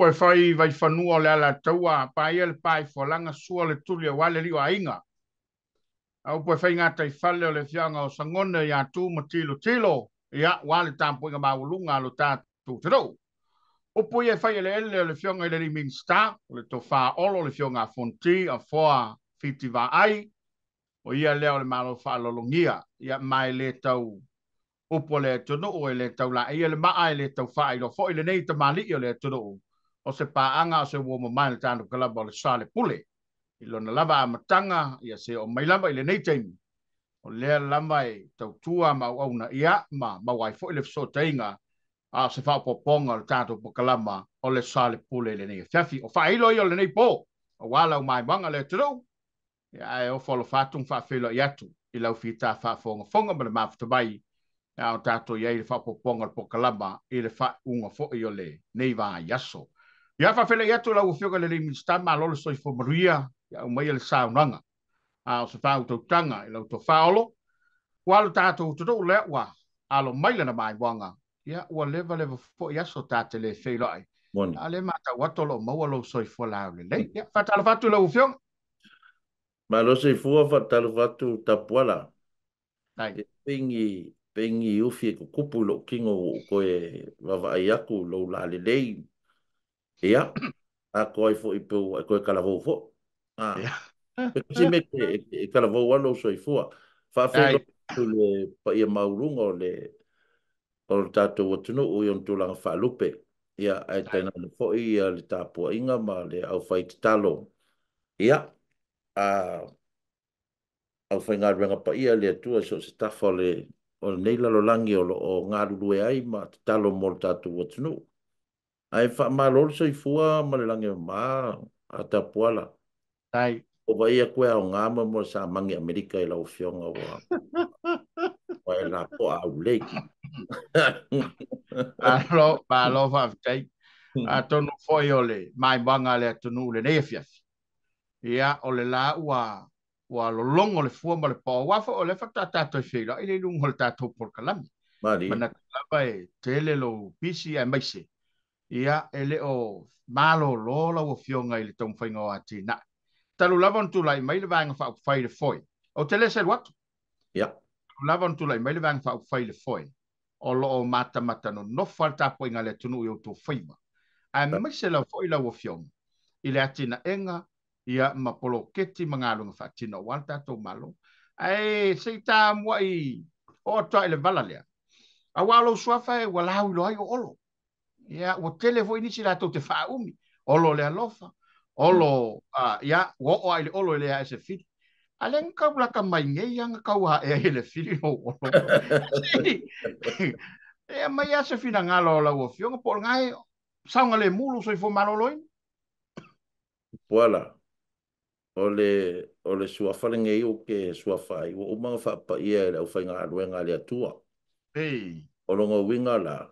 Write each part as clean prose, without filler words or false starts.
e fai Vaifanua o le Alataua, paia le paifolaga sua le tuli aua le alii o aiga. A upu e fai gataifale o le afioaga o Sagone ia Tu ma Tilotilo, ia ua le tapuaiga maualuga a lo tatou atunuu. Upu ia e fai eleele o le afioga i le alii Minisita, o le Tofa Olo, le afioga a Fonoti, Afoa Fiti Vaai, o ia lea o le Malo faaaloalogia, ia ma e le tau upu o le atunuu, e le tau laaia le maa, e le tau faailoa foi lenei tamalii o le atunuu, o se paaga o se uo mamae le tatou kalaba o le Salepule. I lona lava amataga, ia se oo mai lava i lenei taimi, o lea lava e tautua ma auauna ia ma maua ai foi le fesootaiga a o se faaopoopoga o le tatou pokalama o le Salepule i lenei afiafi. O faailo ia o lenei po, aua lau maimoaga le atunuu, ia ae ofo alofa atu ma faafeiloai atu i lau fita faafogafoga ma le mafuta mai a o tatou i ai i le faaopoopoga o le pokalama i le faaiuga foi o lenei vaiaso. Ia faafeiloai atu lau afioga i le alii Minisita, malo le soifua manuia, ia aumaia le saunoaga a o se faautautaga i lau tofa Olo, ua lo tatou atunuu lea ua alo mai lana maimoaga, ia ua leva leva foi aso ta te le feiloai. A le matau atu o lo o maua lou soifua laulelei. Ia faatalofa atu i lau afioga. Malo soifua, faatalofa atu Tapuala. E pei pei ni ufi e tutupu i lou tino ua ou toe vaavaai atu i lou lalelei. Ia, atoa ai foi pe ua e toe talavou foi. Pe tasi mea e talavou ai lou soifua. Faafeiloai atu i le paia maualuga o le tatou atunuu i ona tulaga faalupe. Ia, ae tainane foi le tapuaiga ma le aufai tatalo. Ia, a aufaigaluega paia le Atua i so o se tafa o lenei lalolagi o lo o galulue ai ma tatalo mo le tatou atunuu. Ae faamalo le soifua ma le lagi e mama a Tapuala. O vaai atu e aoga mo le samagi Amerika i lau afioga ua ua e lapoa aulei. Malo, malo faafetai. Atonu foi o le maimoaga a le atunuu lenei afiafi. Ia, o le la ua lologo le fua ma le pao. Aua foi o lea faatoa tatou feiloai le luga o le tatou polokalame. Manatu lava e tele lou pisi aemaise. Ia, e le o malolo lau afioga i le taumafaiga o atinae. Talu lava ona tulai mai le Vaega Faaupufai i le foe. Ou te le selu atu. Talu lava ona tulai mai le Vaega Faaupufai i le foe, o lo o matamata nonofo lava le tapuaiga a le atunuu i outou faiva. Aemaise lava foi lau afioga i le atinaega ia ma poloketi ma galuega faatino aua le tatou Malo. Ae se i ta muai oo atu lava i le vala lea, aua o lou suafa ua lauiloa ai o Olo. Ia, ua tele foi nisi latou te faaumi, Olo le alofa, Olo, ia, ua oo lava i le Olo e le ae se fili. A lea na tau lata mai nei lava na tau ae ai e le fili lou Olo. E aumai lava se finagalo o lau afioga po o lena e saogalemu lou soifua maloloina. Puala, o le suafa lenei ou te suafa ai, ua uma ona faapaia e le aufaigaluega a le Atua. O lona uiga la,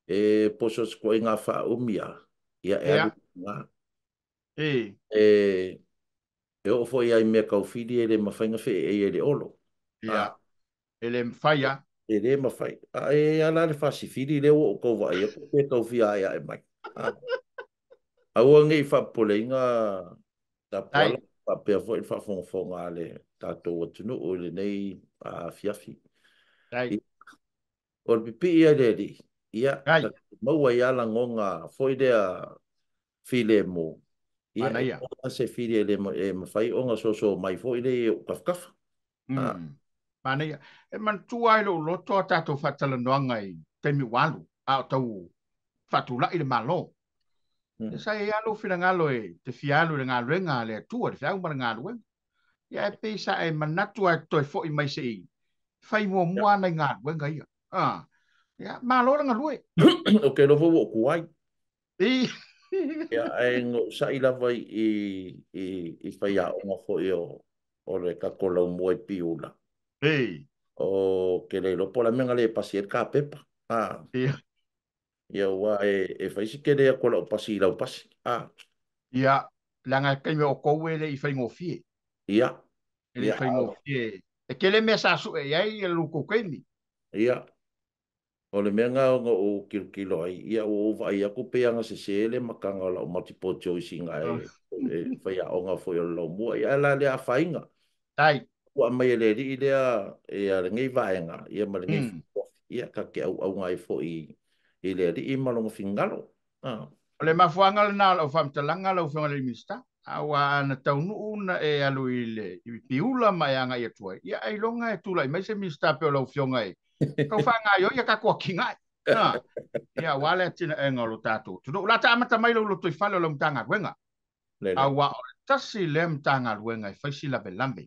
e poso se ituaiga faaumi lava, ia e alu i luga. E oo foi lava i mea tau fili e le mafai ona feeia e le Olo. Ia, e le mafai lava. E le mafai. A e ala le fasi fili lea ua ou tau vaai atu pe tau fia aeae mai. Aua ne i faapopoleina Tapuala faapea foi le faafogafoga a le tatou atunuu i lenei afiafi. O le pipii ai le alii, ia, maua ai lava lagona foi lea filemu. Ia, e se fili e le mafai ona soso mai foi lea i ou tafatafa. Manaia. E manatua ai lou loto a tatou faatalanoaga i taimi ua alu, a o tau faatulai le Malo. E sa i ai lava lou finagalo e te fia alu i le galuega a le Atua, le feau ma le galuega. Ia, e pei sa e manatu lava e toe foi mai se i fai muamua lava nai galuega ia. Ia, malo le galue. Ou te iloa foi ua ou tuai. Ia, ae na ou sai lava i faiaoga foi o le tatou laumua i Piula. O te le iloa po o le a le mea na le pasi ai le ta pepa. Ia, aua e fai si tele atu o lau pasi i lau pasi. Ia, leaga e taimi o outou e le i faigofie. E le i faigofie. E tele mea sa sue i ai le tou taimi. Ia. O le mea lena ona ou tilotilo ai, ia ua ou vaai atu pei lava na sese le mataga o lau multiple choice i ina e faiaoga foi o le laumua, ia ae o le a le afaina. Tai. Ua aumai e le alii lea ia lenei vaega ia ma lenei ia ta te auauna ai foi i le alii ma lona finagalo. O le mafuaaga lena o lau faamatalaga lau Afioga i le Minisita, aua ana taunuu na e alu i le i Piula ma e agai atu ai, ia ailoga e tulai mai se Minisita pei o lau Afioga e tau faagaoioi a tatou atinae. Ia, aua le atinaega o lo tatou atunuu. O le a ta amata mai lou lotoifale o lau Matagaluega. Aua o le tasi lea Matagaluega e fai si lavelave,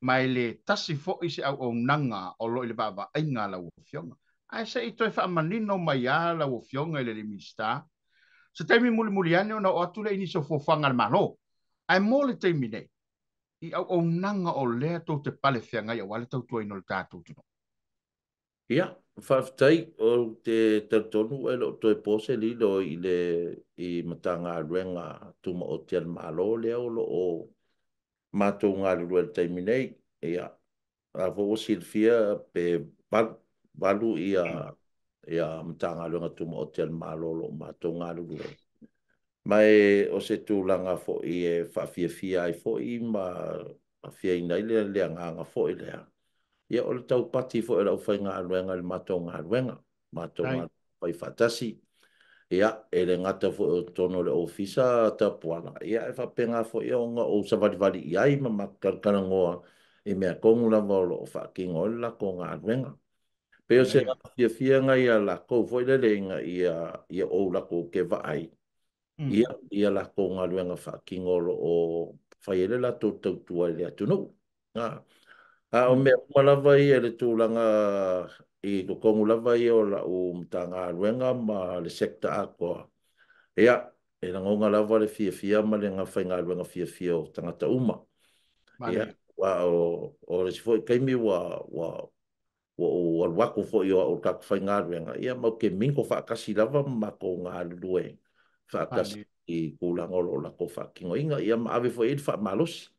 ma e le tasi foi se auaunaga o lo o i le vaavaaiga a lau Afioga. Ae se i toe faamanino mai lava lau Afioga i le Minisita, se taimi mulimuli ane ona oo atu lea i nisi o fuafuaga a le Malo. Ae mo le taimi nei, i auaunaga o lea tou te pale feagai aua le tautuaina o le tatou atunuu. Ia, faafetai, ou te talitonu e le o toe po se lilo i le i Matagaluega Tumaoti a le Malo lea o lo o matou galulue i le taimi nei. Ia, a foi ua silafia pe 8 ia Matagaluega Tumaoti a le Malo o lo o matou galulue. Ma e o se tulaga foi e faafiafia ai foi ma afiaina ai le agaga foi lea. Ia, o le taupati foi o le aufaigaluega i le matou galuega, matou galuega fai faatasi. Ia, e le gata foi o totonu o le ofisa Tapuala, ia e faapena foi ona ou savalivali i ai ma matou talatalanoa i mea tonu lava o lo o faatino ai le latou galuega. Pei o se agaga fiafia lena ia latou foi lele ina ia ou latou te vaai ia latou galuega faatino o lo o fai ai le latou tautua i le atunuu. A o mea uma lava ia i le tulaga i totonu lava ia o lau Matagaluega ma le sector atoa, ia, e lagona lava le fiafia ma le faigaluega fiafia o tagata uma. Ia, aua o le isi foi taimi ua ou alu atu foi o au i le tatou faigaluega, ia matou te mingle faatasi lava ma matou galulue faatasi i tulaga o lo o latou faatinoina, ia ma ave foi i ai le faamalosi.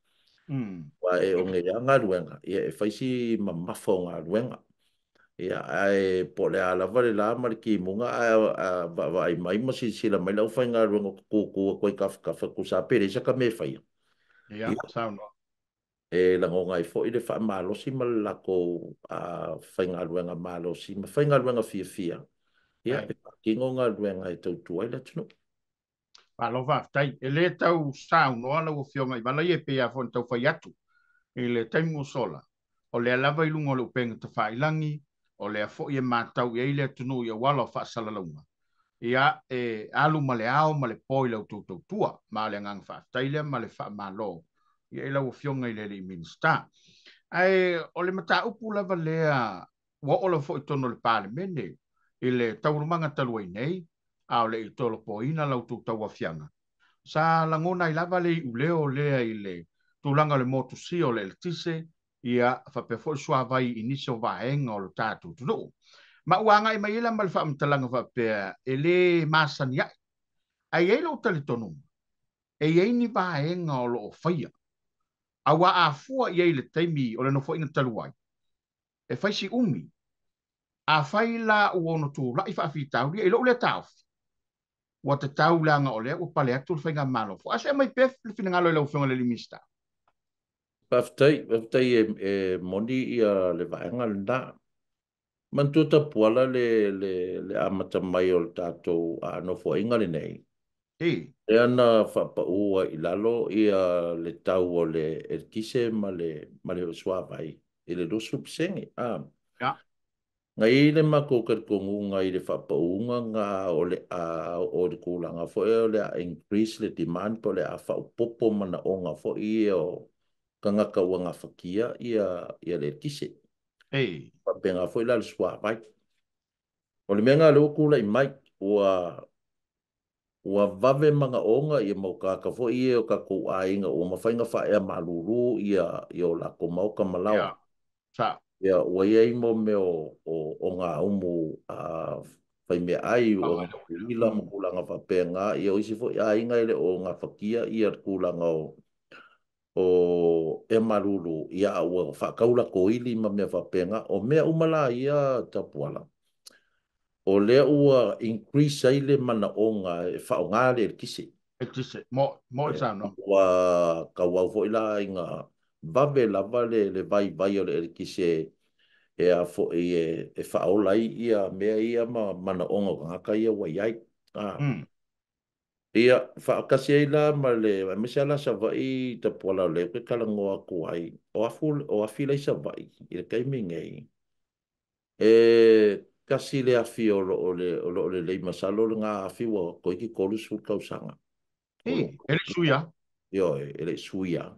Aua e o nei lava galuega, ia e fai si mamafa o galuega. Ia, ae po o le a lava le la ma le timuga, ae vaavaai mai ma silasila mai le aufaigaluega o tutu atu ai tafatafa tusa pe leai se ta mea e faia. Ia, saunoa. E lagona ai foi le faamalosi ma le latou faigaluega malosi ma faigaluega fiafia, ia, e faatino galuega e tautua ai le atunuu. Malo faafetai. E le tau saunoa lau Afioga i vala ia e pei lava foi ona tau fai atu i le taimi ua sola, o lea lava i luga o le upega tafailagi, o lea foi e matau i ai le atunuu i auala o faasalalauga. Ia, e alu ma le ao ma le po i lau tou tautua, ma o le agaga faafetai lea ma le faamalo ia i lau Afioga i le alii Minisita. Ae o le mataupu lava lea ua oo lava foi i totonu o le Palemene i le taualumaga talu ai nei, a o le i tolopoina lau tou tauafiaga, sa lagona ai lava le iuleo lea i le tulaga o le motusia o le eletise, ia faapea foi le suavai i nisi o vaega o le tatou atunuu. Ma ua agai mai ai la ma le faamatalaga faapea e le masani ai. Ae i ai lou talitonuga, e i ai ni vaega o lo o faia, aua a fua i ai i le taimi o le nofoaiga talu ai, e fai si umi. A fai la ua ono tulai faafitauli, i lou lea taofi, ua tatau leaga o lea ua pale atu le faigamalo fou. Ae se aumai pea le finagalo i lau Afioga i le Minisita. Faafetai, faafetai e moni ia le vaega lena. Manatua Tapuala le amata mai o le tatou nofoaiga lenei. Lea na faapau ai i lalo ia le tau o le eletise ma le suavai i le 20%. Na i ai le matou talitonuga i le faapauga na o le a oo i le tulaga foi o le a increase le demand po o le a faaopoopo manaoga foi ia o tagata ua gafatia ia le eletise. Faapena foi la le suavai. O le mea lena lea ua tulai mai, ua vave manaoga ia mau tagata foi ia o tatou aiga ua mafai ona faaea malulu ia o latou maota ma laoa. Ia, ua i ai mo mea o gaumu faimeaai, o uila ma tulaga faapena. Ia, o isi foi aiga e le o gafatia ia le tulaga o ea malulu, ia, a ua faatau latou ili ma mea faapena. O mea uma la ia Tapuala, O lea ua increase ai le manaoga e faaaoga le eletise. Eletise, mo mo le saunoaga. Ua tauau foi la ina vave lava le vaivai o le eletise e a foi e faaola ai ia mea ia ma manaoga o tagata ia ua i ai. Ia, faatasi ai la ma le, aemaise lava la Savaii Tapuala o lea ou te talanoa atu ai, o afi la i Savaii i le taimi nei, e tasi le afi o lo o lelei, masalo lena afi ua toeitiiti 30 tausaga. E le i suia? Ioe, e le i suia.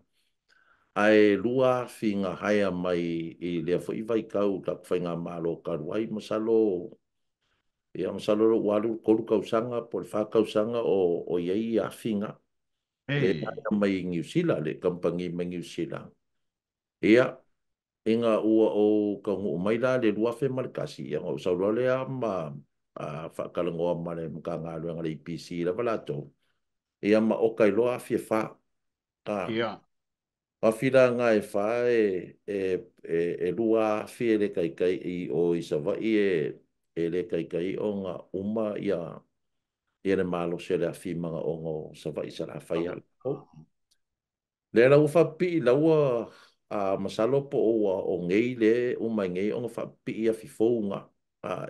Ae lua afi na haea mai i lea foi vaitau tatou faigamalo talu ai, masalo, ia, masalo ua alu 3 tausaga po o le 4 tausaga o i ai afi na. Le haea mai Niu Sila, le kamupani mai Niu Sila. Ia, ina ua ou taunuu mai la le 2001, ia, na ou sau loa lea ma faatalanoa ma le Matagaluega le EPC lava latou, ia ma oka ai loa afi e 4. Afi la nga e 4 e lua afi e le taitai i o i Savaii e le taitai ona uma ia le malosi o le afi manaoga o Savaii Salafai ala. Lea la ua faapipii la ua masalo po o ua o nei le uma i nei ona faapipii afi fou nga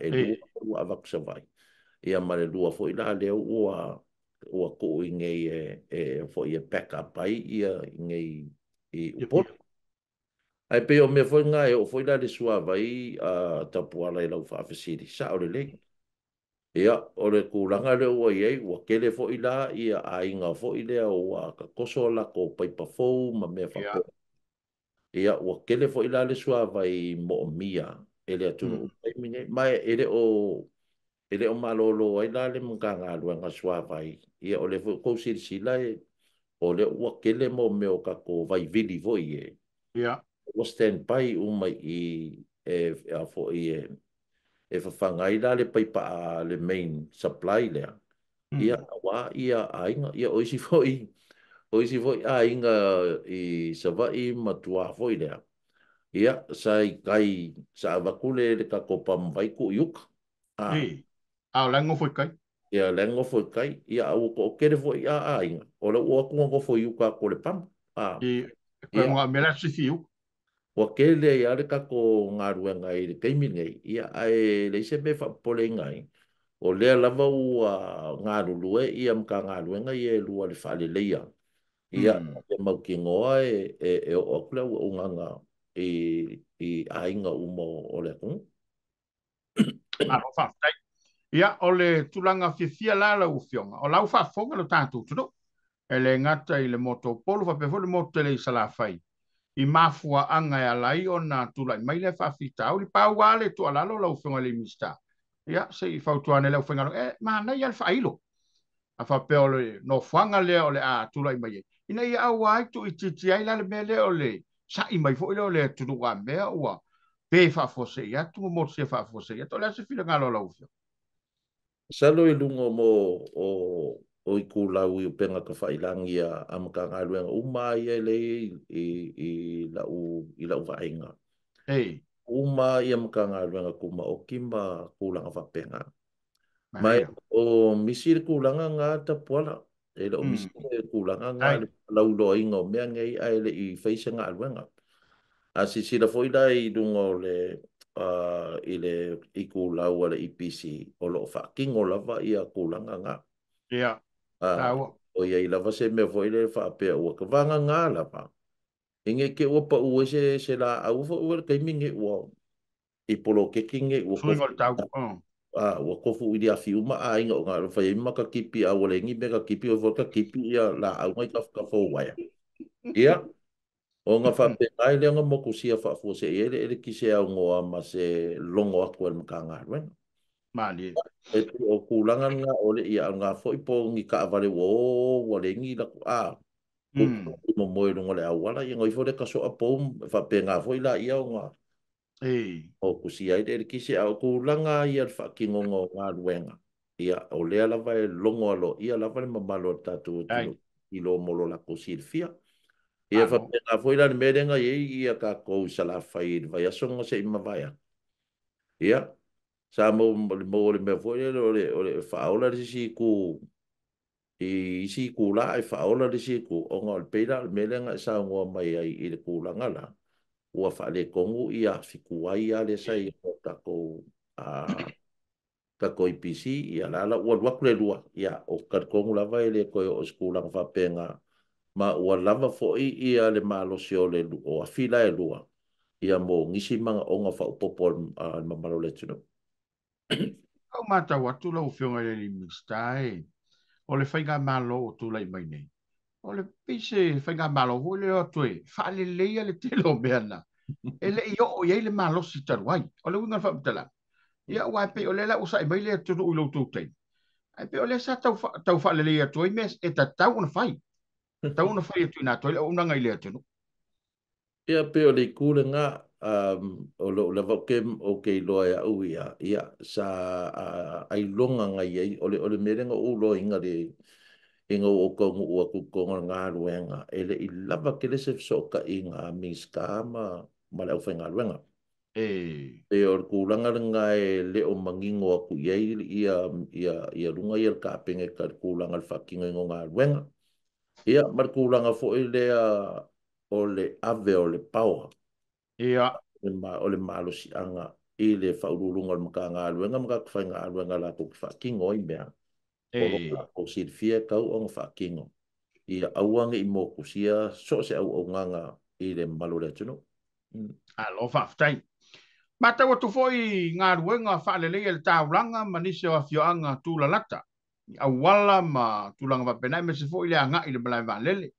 e lua ua avatu Savaii. Ia ma le lua foi la lea ua tuu i nei e foi e back up ai ia i nei i Upolu. Ai pe o mea foi nga e o foi la le suavai Tapuala i lau faafesili, sao lelei. Ia, o le tulaga lea ua i ai, ua tele foi la ia aiga foi lea ua tatoso latou paipa fou ma mea faapea. Ia, ua tele foi la le suavai moomia e le atunuu taimi nei. Ma e le o malolo ai la le Matagaluega suavai. Ia, o lea foi tou silasila o lea ua tele mo mea o tatou vaivili foi e. Ua stand by uma i e a foi e fafaga ai la le paipa a le main supply lea. Ia, aua ia aiga, ia o isi foi, o isi foi aiga i Savaii ma tua foi lea. Ia, sa i kai, sa avatu le tatou pamuvai tuu i uka. A o la e nofo i kai. Ia, la e nofo i kai. Ia, a ua toatele foi a aiga. O le ua atu na nofo i uka atu o le pamu. E koe mga mea la sifi i uka. Ua tele ai le tatou galuega i le taimi nei, ia, ae leai se mea e faapopoleina ai. O lea lava ua galulue ia Matagaluega ia e lua le faaleleia. Ia, e mautinoa e oo atu le auaunaga i aiga uma o le atunuu. Malo faafetai. Ia, o le tulaga fiafia la lau afioga, o lau faafofoga lo tatou atunuu. E le gata i le motu o Upolu, faapea foi le motu tele i Salafai. I mafuaaga e ala ai ona tulai mai le faafitauli. Pau lava le tuualalo lau afioga i le Minisita. Ia, se i fautuaina le aufaigaluega, e manaia le faailo. A faapea o le nofoaga lea o le a tulai mai ai. Ina ia aua ai tuuitiitia ai la le mea lea o le sa'i mai foi lea o le atunuu a mea ua pe faafuasei atu ma motusia faafuasei atu. O le a se finagalo o lau afioga? Masalo i luga mo o itulau i upega tafailagi a Matagaluega uma ia e lei i lau vaaiga. Uma ia Matagaluega tumaoti ma tulaga faapena. Mai o misi le tulaga ngā Tapuala. E le o misi le tulaga ngā le lauloaina o mea nei ae le i fai se galuega. A sisila foi la i luga o le i le itulau a le EPC o lo o faatino lava ia tulaga ngā. O iai lava se mea foi le faapea ua tavaga ngā lava. E nge ke ua pau e se la au fo ua le taimi nge ua i poloketi nge ua Suiga o le tau, ua kofu i le afi uma a inga o ngā whai ma ka kipi a ua lengi me ka kipi o fo ka kipi ia la au ngai ka fo waia. Ia, o ngā whapea ngai le ngā mokusia whaafua se i ele ele ki se au ngoa ma se longo aku el maka ngā ruenga. Mali. E tu o kūlanga ngā ole ia ngā foi po ngi ka avale ua o ua lengi la ku a. Ku mo moe lunga le awala ia ngoi fo le kaso a pou whapea ngā foi la ia o ngā. O kusi ai le ki se au kūlanga ia le whakingonga o ngā ruenga. Ia o lea lava e longo alo ia lava le mamalo o tātou tino i lo molo la kusilfia. Ia whapea ngā foi la le merenga i ia ka kou Salafai i le vaiaso ngā se i mavaea. Ia, Sa maua le mea foi lele o le faaola le isi itu i isi itulā ae faaola le isi itu, ona o le pei la o le mea lea na e saunoa mai ai i le tulaga la, ua faaletonu ia afi tuai lava lea sa i ai o tatou tatou EPC, ia la la ua alu atu le lua, ia ou te talitonu lava e le toe oo i se tulaga faapena, ma ua lava foi ia le malosi o le o afi la e lua, ia mo nisi manaoga faaopoopo a le mamalu o le atunuu. Au matau atu lau Afioga i le Minisita e o le faigamalo o tulai mai nei, o le pei se faigamalo foi lea o atu e faaleleia le tele o mea na e le i oo i ai le malosi talu ai. O le uiga o le faamatalaga, ia aua e pei o lea la ua sa'i mai le atunuu i lo outou taimi, ae pei o lea sa tau faaleleia atu ai mea e tatau ona fai, tatau ona fai e tuuina atu ai le auaunaga i le atunuu. Ia pei o le itu lena, o lou lava ou te iloa e au ia, ia sa ailoga na i ai, o le mea lea na ou iloaina le ina ua ou taunuu atu i totonu o le galuega, e le i lava tele se fesootaiga a Minisita ma le aufaigaluega. E o le tulaga lena e le o manino atu i ai ia luga ia le Kapeneta i le tulaga o le faatinoina o galuega. Ia ma le tulaga foi lea o le ave o le power. Ia. O le malosiaga i le faauluuluga o le Matagaluega ma tatou faigaluega latou te faatino ai mea. O lo o latou silafia e tau ona faatino. Ia aua ne i motusia so o se auaunaga i le mamalu o le atunuu. Alo, faafetai. Matau atu foi galuega faaleleia i le taulaga ma nisi o afioaga tulalata, auala ma tulaga faapena, aemaise foi le agai i le malae vaalele.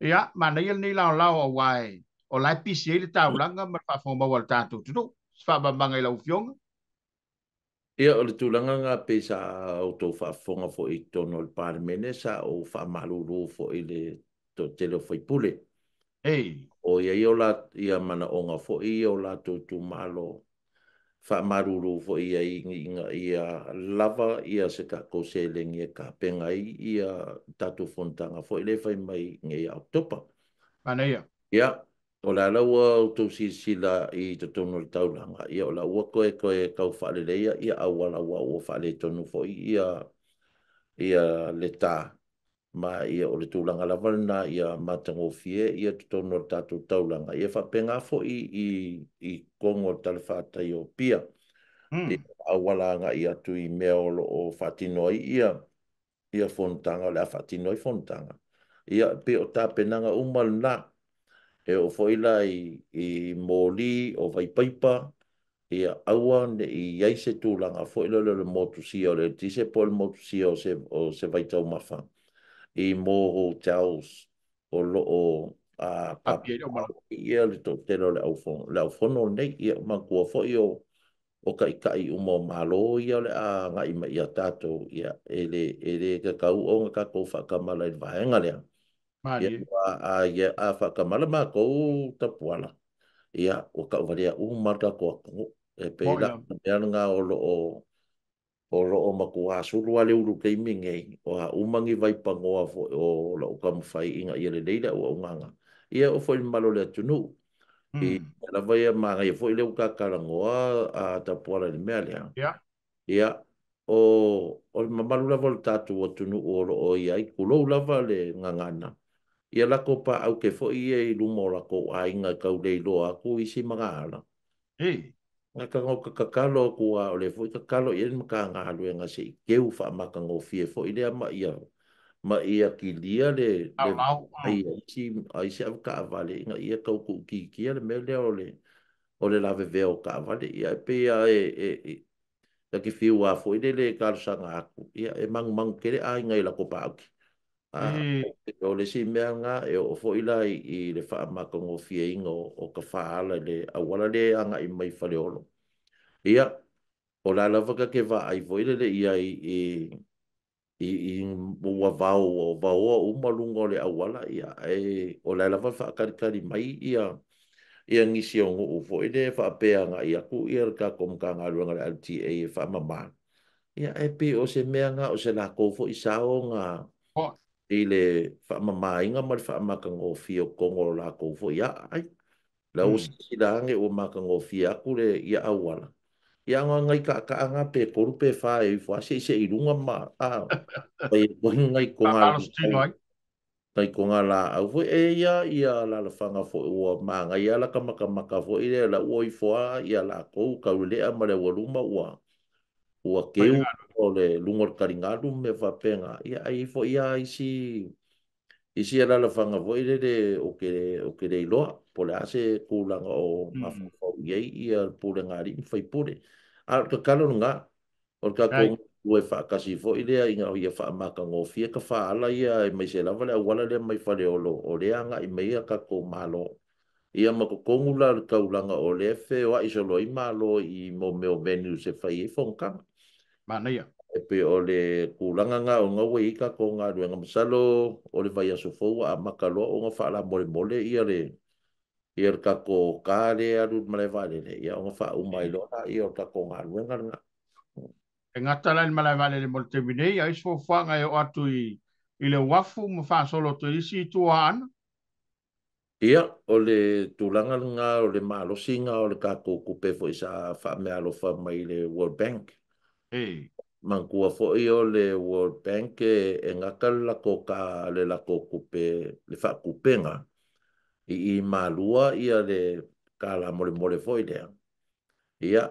Ia, manaia lenei laolao aua e o la e pisi ai le taulaga ma le faafofoga a le tatou atunuu. Se faamamaga i lau Afioga. Ia, o le tulaga lena pei sa outou faafofoga foi i totonu o le Palemene, sa ou faamalulu foi i le toatele o faipule. O i ai o la, ia manaoga foi ia o latou itumalo, faamalulu foi i ai ina ia lava ia se tatou seleni e tapena ai ia tatou fonotaga foi lea e fai mai nei ia Oketopa. Manaia. Ia, o le ala ua outou silasila i totonu o le taulaga, ia o la ua toe tau faaleleia ia auala ua faaletonu foi ia le ta, ma ia o le tulaga lava lena ia matagofie ia totonu o le tatou taulaga, ia faapena foi i totonu o le talafatai o Apia. I auala agai atu i mea o lo o faatino ai ia fonotaga, o le a faatino ai fonotaga. Ia pei o tapenaga uma lena. E oo foi la i moli o vaipaipa, ia aua ne i ai se tulaga foi lele o le motusia o le eletise po o le motusia o se vaitaumafa i mo hotels o lo o Apia i le auala. Ia le toatele o le aufono lenei, ia manatua foi o taitai uma o Malo ia o le a agai mai ia tatou, ia e le tatau ona tatou faatamala i le vaega lea. Ia, a faatamala matou tapuala, ia ua tauvalea uma le tatou atunuu. E pei la mea lena o lo o matua sulu lava le ulu taimi nei, o a uma ni vaipanoa foi o lou taumafai ina ia lelei le auaunaga, ia oo foi i le mamalu o le atunuu. I lava ia manaia foi lea ua tatalanoa a tapuala i le mea lea. Ia, o le mamalu lava o le tatou atunuu o lo o i ai, tulou lava le gagana, ia latou paauke foi ia i luma o latou aiga e tau leiloa atu isi magaala. Nga tagata tatalo atu a o le foi tatalo i ai le Matagaluega se i teu faamatagofie foi lea ma ia kilia le ai isi avetaavale ina ia tau tuutiitia le mea lea o le lavevea o taavale. Ia e pei lava e ta te fiu lava foi lele e talosaga atu, ia e manumanu tele aiga i latou paauki. O le isi mea lena e oo foi la i le faamatagofieina o tafaala i le auala lea e agai mai Faleolo. Ia, o la lava ta te vaai foi lele i ai i ua vaoa uma luga o le auala, ia, o la lava faatalitali mai ia nisi o nuu foi lea faapea agai atu ia le tatou Matagaluega o le LTA e faamama. Ia, e pei o se mea na o se latou foi sao na i le faamamaina ma le faamatagofie o totonu o latou foi aa ai. La ua silasila ane ua matagofie atu le ia auala. Ia nga ngai kaakaa nga pe 3 pe 4 e ifo a seisei i luga ma a fai atu ai nai koga Faamalositino ai. Nai koga laau foi e ia ia alaalafaga foi ua magaia la kamakamaka foi lea la ua ifo a ia lakou taulelea ma le aualuma ua ua Fai keu le galuega. O le luga o le taligalu ma mea faapena. Ia ai foi a isi isi alaalafaga foi lele ou te le iloa po o le a se tulaga o mafaufau i ai ia le pulega a alii ma faipule. A o le tatalo lena, o le tatou Ai. galulue faatasi foi lea ina ia faamatagofie tafaala ia aemaise lava le auala lea mai Faleolo o lea e agai mai ai tatou Malo. Ia ma totonu la o le taulaga o lea e feoai solo ai Malo i mo mea o venues e fai ai fonotaga. Manaia. E pei o le tulaga lena o lena ua i ai tatou galuega. Masalo o le vaiaso fou ua amata loa ona faalamolemole ia le ia le tatou car lea e alu i le malae vaalele, ia ona faauma ai loa lea o le tatou galuega lena. E gata la i le malae vaalele mo le taimi nei, a o isi fuafuaga e oo atu i le uafu ma faasolo atu i isi itu o Aana? Ia, o le tulaga lena o le malosiga o le tatou tupe foi sa faameaalofa mai le World Bank. Manatua foi o le World Bank e gata le latou ta le latou tupe le faatupega i i Malua ia le kalamolemole foi lea. Ia,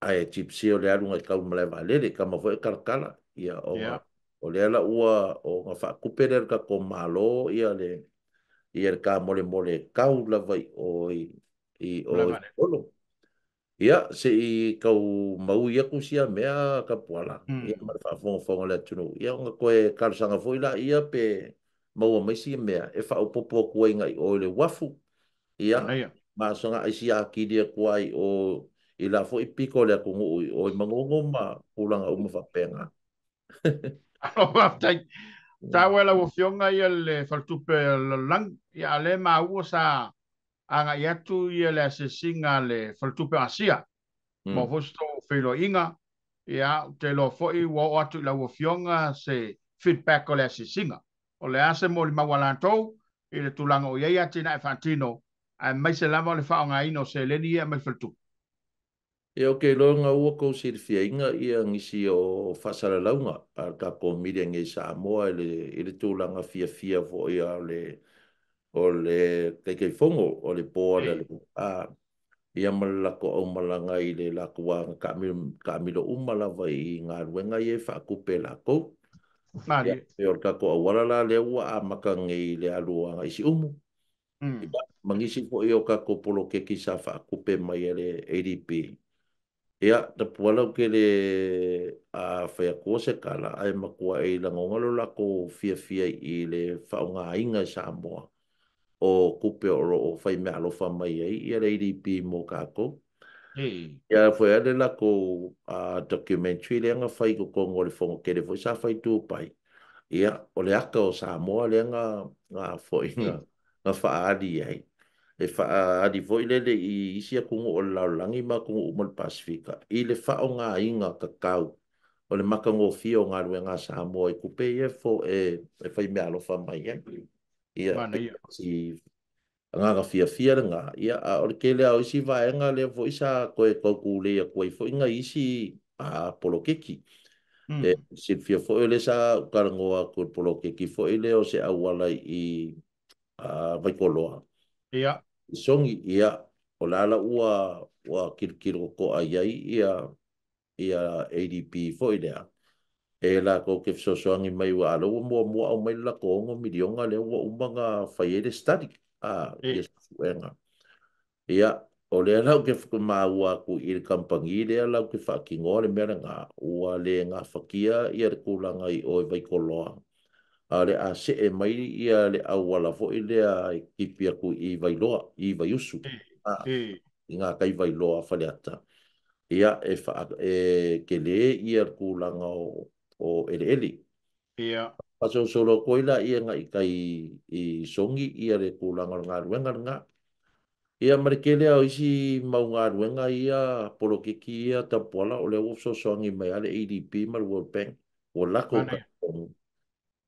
ae tipsi o le alu ngai tau i le malae vaalele, tama foi e talatala. Ia, ona o lea la ua ona faatupe lea e le tatou Malo ia le ia le tamolemole e tau lava i o i o i Olo. Ia, se i tau maui atu sia mea Tapuala, ia ma le faafogafoga a le atunuu, ia ona toe talosaga foi laia pe maua mai sia mea e faaopoopo atu ai nai o i le uafu. Ia, Manaia. Ma sogaai sia atili atu ai o i la foi pito o le atunuu i o i Manono ma tulaga uma faapena. Alo, faafetai. Taua e lau Afioga ia le faletupe o le lalolagi. Ia, a o lea e maua sa agai atu ia le asiasiga a le faletupe o Asia. Maua foi se tou feiloaiga. Ia, ou te iloa foi ua oo atu i lau Afioga se feedback o le asiasiga. O le a se molimau a latou i le tulaga o i ai atinae faatino, aemaise lava o le faaaogaina o seleni ia mai faletupe. Ia, ou te iloa na ua tou silafia ia nisi o faasalalauga a le tatou media nei i Samoa i le tulaga fiafia foi a o le Taitaifono o le board a le a ia ma le latou aumalaga i le latou aga taamilo uma lava i galuega ia e faatupe e latou. Ia, e o le tatou auala la lea ua amata nei i le alu agai i Siumu. Ia, ma nisi foi o tatou poloketi sa faatupe mai e le ADB. Ia, Tapuala ou te le fai atua se tala, ae matua e lagona lo latou fiafia i le faaaogaina e Samoa o tupe o lo o fai meaalofa mai ai ia le ADB mo tatou. Ia foi a le latou documentary lea na fai i totonu o le fono tele foi sa fai i Dubai. Ia, o le ata o Samoa lea na foi na faaali ai. E faaali foi lele i isi atunuu o le lalolagi ma atunuu uma o le Pasefika i le faaaogaina tatau o le matagofie o galuega a Samoa i tupe ia e fai meaalofa mai ai. Ia, Manaia. Si agaga fiafia lena, ia, a o le tele lava o isi vaega lea foi sa toe tautulei atu ai foi nai isi poloketi. E silafia foi o lea sa ou talanoa atu i le poloketi foi lea o se auala i Vaitoloa. I Sogi, ia, o la la ua kilokilo totoa i ai ia ia ADB foi lea e latou te fesoasoani mai ua a lea ua muamua aumai le latou 6 miliona lea ua uma ona fai ai le study a ia suesuega. Ia, o lea la ou te maua atu i le kamupani lea latou te faatinoa le mea lena, ua le gafatia ia le tulaga i o i Vaitoloa, a o le a see mai ia le auala foi lea e tipi atu i Vailoa, i Vaiusu, i ngā tai Vailoa Faleata. Ia, e e tele ia le tulaga o eleele. Faasolosolo atu ai laia ngai tai i Sogi ia le tulaga o le galuega lena. Ia ma le tele lava o isi mau galuega ia, poloketi ia Tapuala, o lea ua fesoasoani mai lava le ADB ma le World Bank, ua lako tatou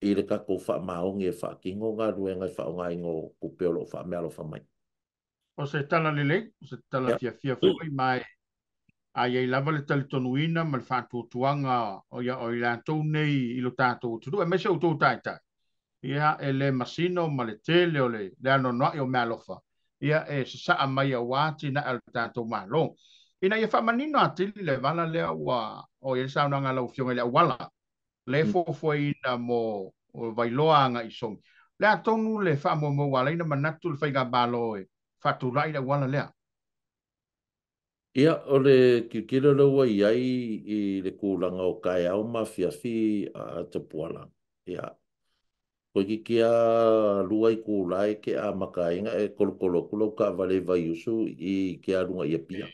i le tatou faamaoni e faatino galuega e faaaogaina o tupe o lo o faameaalofa mai. O se tala lelei, o se tala fiafia foi, ma A i ai lava le talitonuina ma le faatuatuaga o ia o i latou nei i lo tatou atunuu, aemaise outou taitai. Ia, e le masino ma le tele o le anoanoai o meaalofa, ia e sasaa mai aua atinae o le tatou Malo. Ina ia faamanino atili le vala lea ua o i ai le saunoaga a lau Afioga i le auala, le fuafuaina mo Vailoa agai i Sogi. Le a tonu le faamoemoe ua ala ai ona manatu le faigamalo e faatulai le auala lea? Ia, o le tilotilo lea ua i ai i le tulaga o taeao ma afiafi a Tapuala, ia, toeitiiti lava lua itula e te amata ai ona e tolotolo atu lau taavale i Vaiusu i te alu agai i Apia.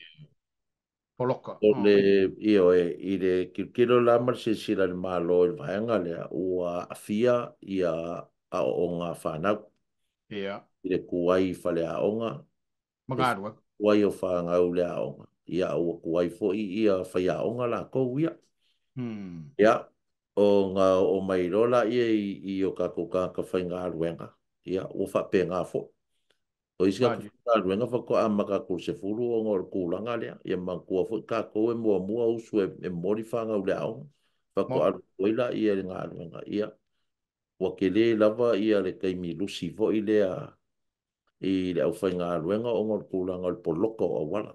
Poloka. O le, ioe, i le tilotilo la ma le silasila a le Malo i le vaega lea, ua aafia ia aoaoga a fanau. Ia. I le tuai i faleaoga, Ma galuega. Tuai o fanau i le aoga, ia ua tuai foi ia faiaoga latou ia. Ia, ona oo mai loa laia i o tatou tagata faigaluega, ia ua faapena foi. O isi tagata faigaluega faatoa amata atu i le 10 ona o le tulaga lea. Ia manatua foi tatou e muamua usu e momoli fanau i le aoga, faatoa alu atu ai laia i le galuega. Ia, ua tele lava ia le taimi lusi foi lea i le aufaigaluega ona o le tulaga o le poloka o auala.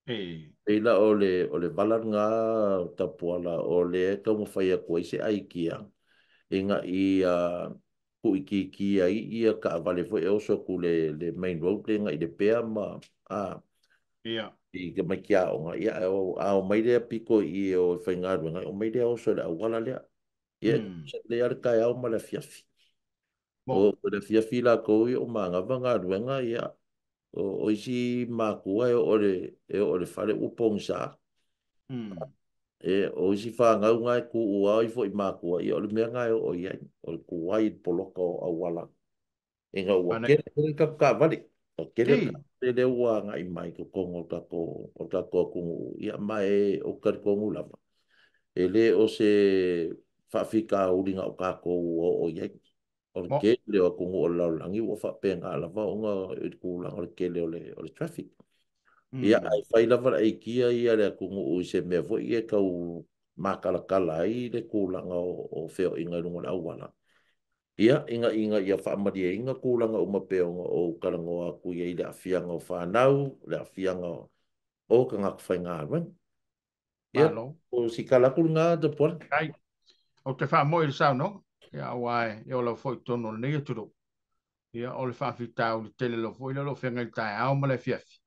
Pei la o le vala lena Tapuala o lea e taumafai atu ai se aikia ina ia tuuitiitia ai ia taavale foi e oso atu le main road lea agai i Lepea ma i tamaiti aoga, ia a omai lea pito i i o e faigaluega, omai lea oso i le auala lea. Ia, e lelei lava le taeao ma le afiafi. O le afiafi latou ia ua manava galuega, ia, o isi matua e oo i le fale ua pogisa. E, o isi fanau na e tuua ifo i matua, ia o le mea na e oo i ai, o le tuai i le poloka o auala. Ina ua tele tele tatou taavale, ua tele taavale lea ua agai mai i totonu o le tatou atunuu, ia ma e ou te talitonu lava, e le o se faafitauli na o tatou ua oo i ai. O le tele o atunuu o le lalolagi ua faapena lava ona i le tulaga o le tele o le traffic. Ia, ae fai lava le aikia ia le atunuu i se mea foi e tau matalatala ai le tulaga o feoaiga i luga o le auala. Ia, ina ia faamalieina tulaga uma pei ona ou talanoa atu i ai i le aafiaga o fanau, le aafiaga o tagata faigaluega. Ia, o si tala atu lena, Tapuala. Ai, ou te faamoe i le saunoaga, ia, aua e ola foi i totonu o lenei atunuu. Ia, o le faafitauli tele lava foi lea o lo o feagai i le taeao ma le afiafi.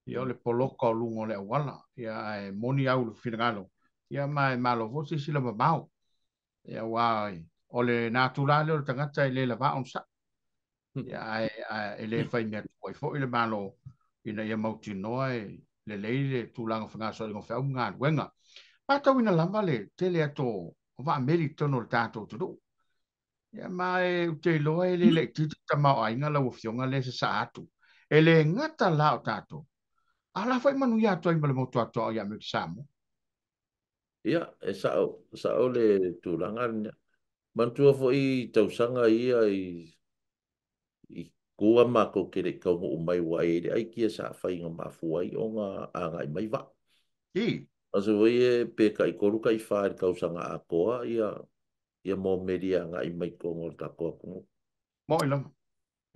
Ia, o le poloka o luga o le auala. Ia, ae moni au le finagalo. Ia, ma e malo foi silasila mamao. Ia, aua o le natura lea o le tagata e le lava onosai. Ia, ae e le fai mea tuai foi le Malo ina ia mautinoa e lelei le tulaga o fegasoloaiga o feau ma galuega. Matauina lava le tele atu o vaameli i totonu o le tatou atunuu. Ia, ma e ou te iloa e le laitiiti tamaoaiga lau Afioga lea e sasaa atu. E le gata la o tatou, a la foi manuia atu ai ma le motu atoa o Amerika Samoa. Ia, e sao le tulaga lena. Manatua foi i tausaga ia i tua matou te le i taunuu mai ua i ai le aikia sa fai na mafua ai ona agai mai vaa. Aso foi e pe tai 3 tai 4 i le tausaga atoa ia momeli agai mai totonu o le tatou atunuu. Moi lava.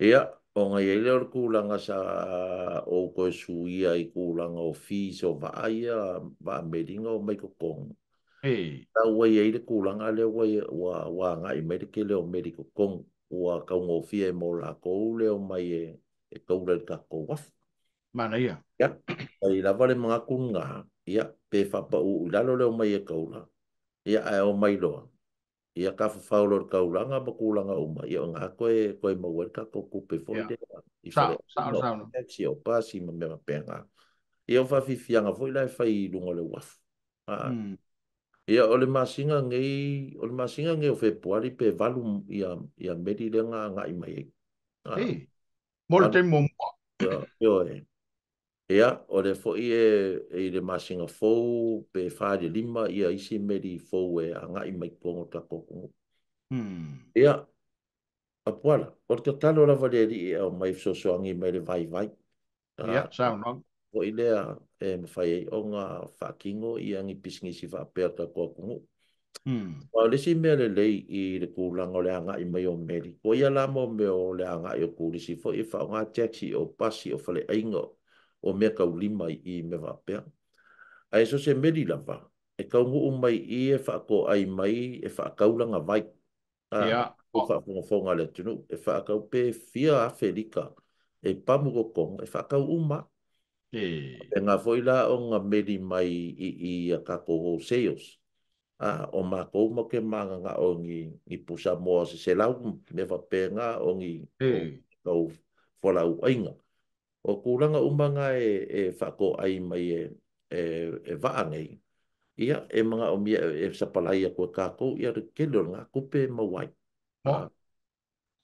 Ia, ona i ai lea o le tulaga sa ou toe suia i tulaga o fees o vaa ia, vaa meli na omai totonu. La ua i ai le tulaga lea ua agai mai le tele o meli totonu, ua taugofie mo latou le omai e taula i le tatou uafu. Manaia. Ia, fai lava le manatu lena, ia, pe faapau i lalo le omai e taula, ia, ae omai loa, ia tafafao loa i le taulaga ma tulaga uma, ia ona toe maua ai le tatou tupe foi lea i Sao, sao, sao. taxi o pasi ma mea faapena. Ia, o faafiafiaga foi la e fai i luga o le uafu. Ia, o le masina nei, o le masina nei o Fepuari pe 8 ia meli lea na agai mai ai. Ei, mo le taimi muamua. Ia, ioe. Ia, o le foi e i le masina fou pe 4 i le 5 ia isi meli fou e agai mai totonu o le tatou atunuu. Ia, Tapuala, o le tatalo lava le alii e aumai fesoasoani mai le vaivai. Ia, saunoaga. Foi lea e mafai ai ona faatino ia ni pisinisi faapea le tatou atunuu. Aua o le isi mea lelei i le tulaga o le agai mai o meli, ko ia la mo mea o le agai o turisi foi e faaaoga taxi o pasi o faleaiga o mea taulima i mea faapea. Ae so o se meli lava e taunuu mai i i e faatoai mai e faatau lana vai. O faafogafoga a le atunuu e faatau pe fia afe lita e pamu i totonu e faatau uma. Faapena foi la ona meli mai i a tatou wholesales. O matou matou te mananao ni pusa moa se 100 mea faapena o ni tau fualaauaina. O tulaga uma na e faatoai mai e vaa nei, ia e manaomia e sapalai atu e tatou ia le tele o lena tupe e maua ai.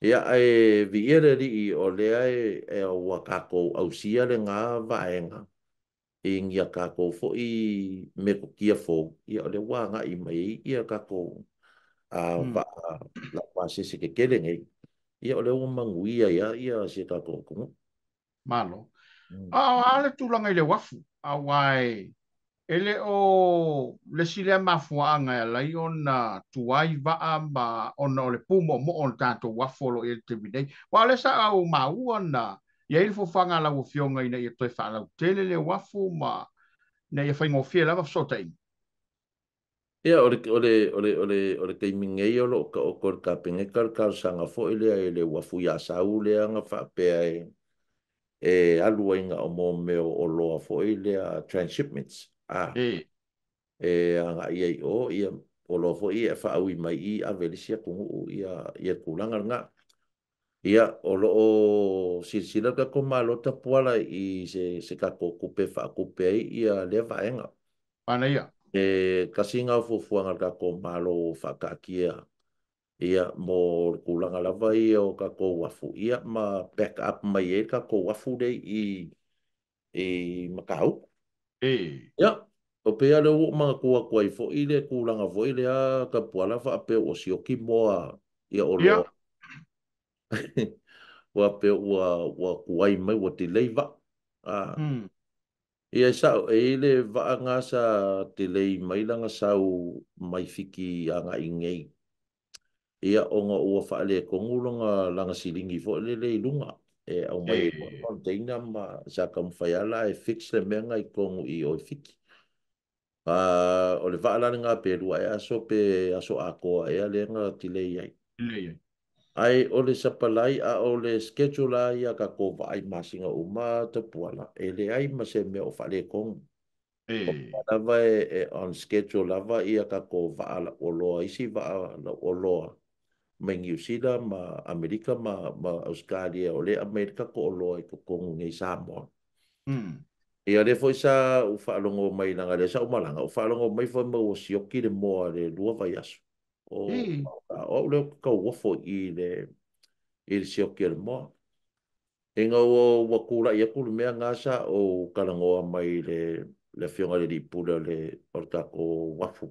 Ia ae viia le Alii o lea e ua tatou ausia lena vaega i ni a tatou foi metotia fou, ia o lea ua agai mai ai ia tatou vaa laupasese tetele nei, ia o lea ua manuia ai ia si o tatou atunuu. Malo. A o a le tulaga i le uafu, aua e le o le isi lea mafuaaga e ala ai ona tuai vaa ma ona o le pumoomoo o le tatou uafu o lo o i ai i le taimi nei. Aua o lea sa ou maua na i ai le fuafuaga a lau Afioga ina ia toe faalautele le uafu ma ina ia faigofie lava fesootaiga. Ia, o le, o le, o le, o le, o le taimi nei o lo o taoto i le Kapeneta le talosaga foi lea i le uafu i Asau lea na faapea e alu ai na o mo mea o oloa foi lea transshipments. E agai ai o, ia, oloa foi ia e faaui mai i ave i le isi atunuu ia tulaga lena. Ia, o lo o silasila le tatou Malo tapuala i se tatou tupe faatupe ai ia lea vaega. Manaia. E tasi lena o fuafuaga a le tatou Malo faataatia ia mo le tulaga lava ia o tatou uafu, ia ma back up mai ai le tatou uafu lea i Matautu. Ia, o pei lea ua ou manatua atu ai foi le tulaga foi lea tapuala faapea ua sioki moa ia oloa. Ua pe ua tuai mai ua delay vaa. Ia e sao, e i ai le vaa na sa delay mai lana sau mai Fiti agai nei. Ia ona ua faaletonu lana siligi foi lele i luga. E aumai ai container ma sa taumafai lava la e fix le mea na i totonu i o i Fiti. O le vaa la lena pe 2 ea aso pe aso atoa ea lea na delay ai. Delay ai. Ae o le supply a o le schedule la ia tatou vaa i masina uma tapuala, e leai ma se mea o faaletonu. O lava e on schedule lava ia tatou vaa lauoloa, isi vaa lauoloa mai Niu Sila ma Amerika ma Australia o lea aumai le tatou oloa i totonu nei Samoa. Ia lea foi sa ou faalogo mai leaga lea sa ou malaga, ou faalogo mai foi ma ua sioki le moa le 2 vaiaso. O au lea ou te tauofo i le sioki o le moa. Ina ua tulai atu le mea na sa ou talanoa mai le afioga i le alii pule o le tatou uafu.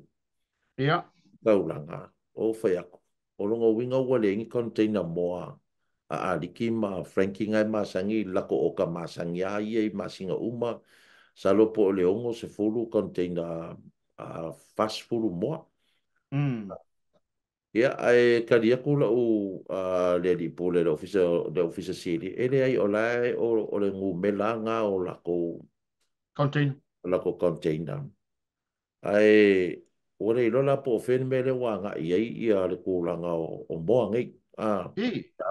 Taulaga, o fai atu. O lona uiga ua leai ni container moa a Aliki ma Frankie ngai masani lako o ka masani a ia i masina uma. Salo po o le 60 container a 40 moa. Ia, ae tali atu lau le alii pule le ofisa sili, e leai o la e o le numera ngā o lako container. Lako container. Ae ua le iloa la po o fea le mea lea ua agai ai ia le tulaga o moa nei. A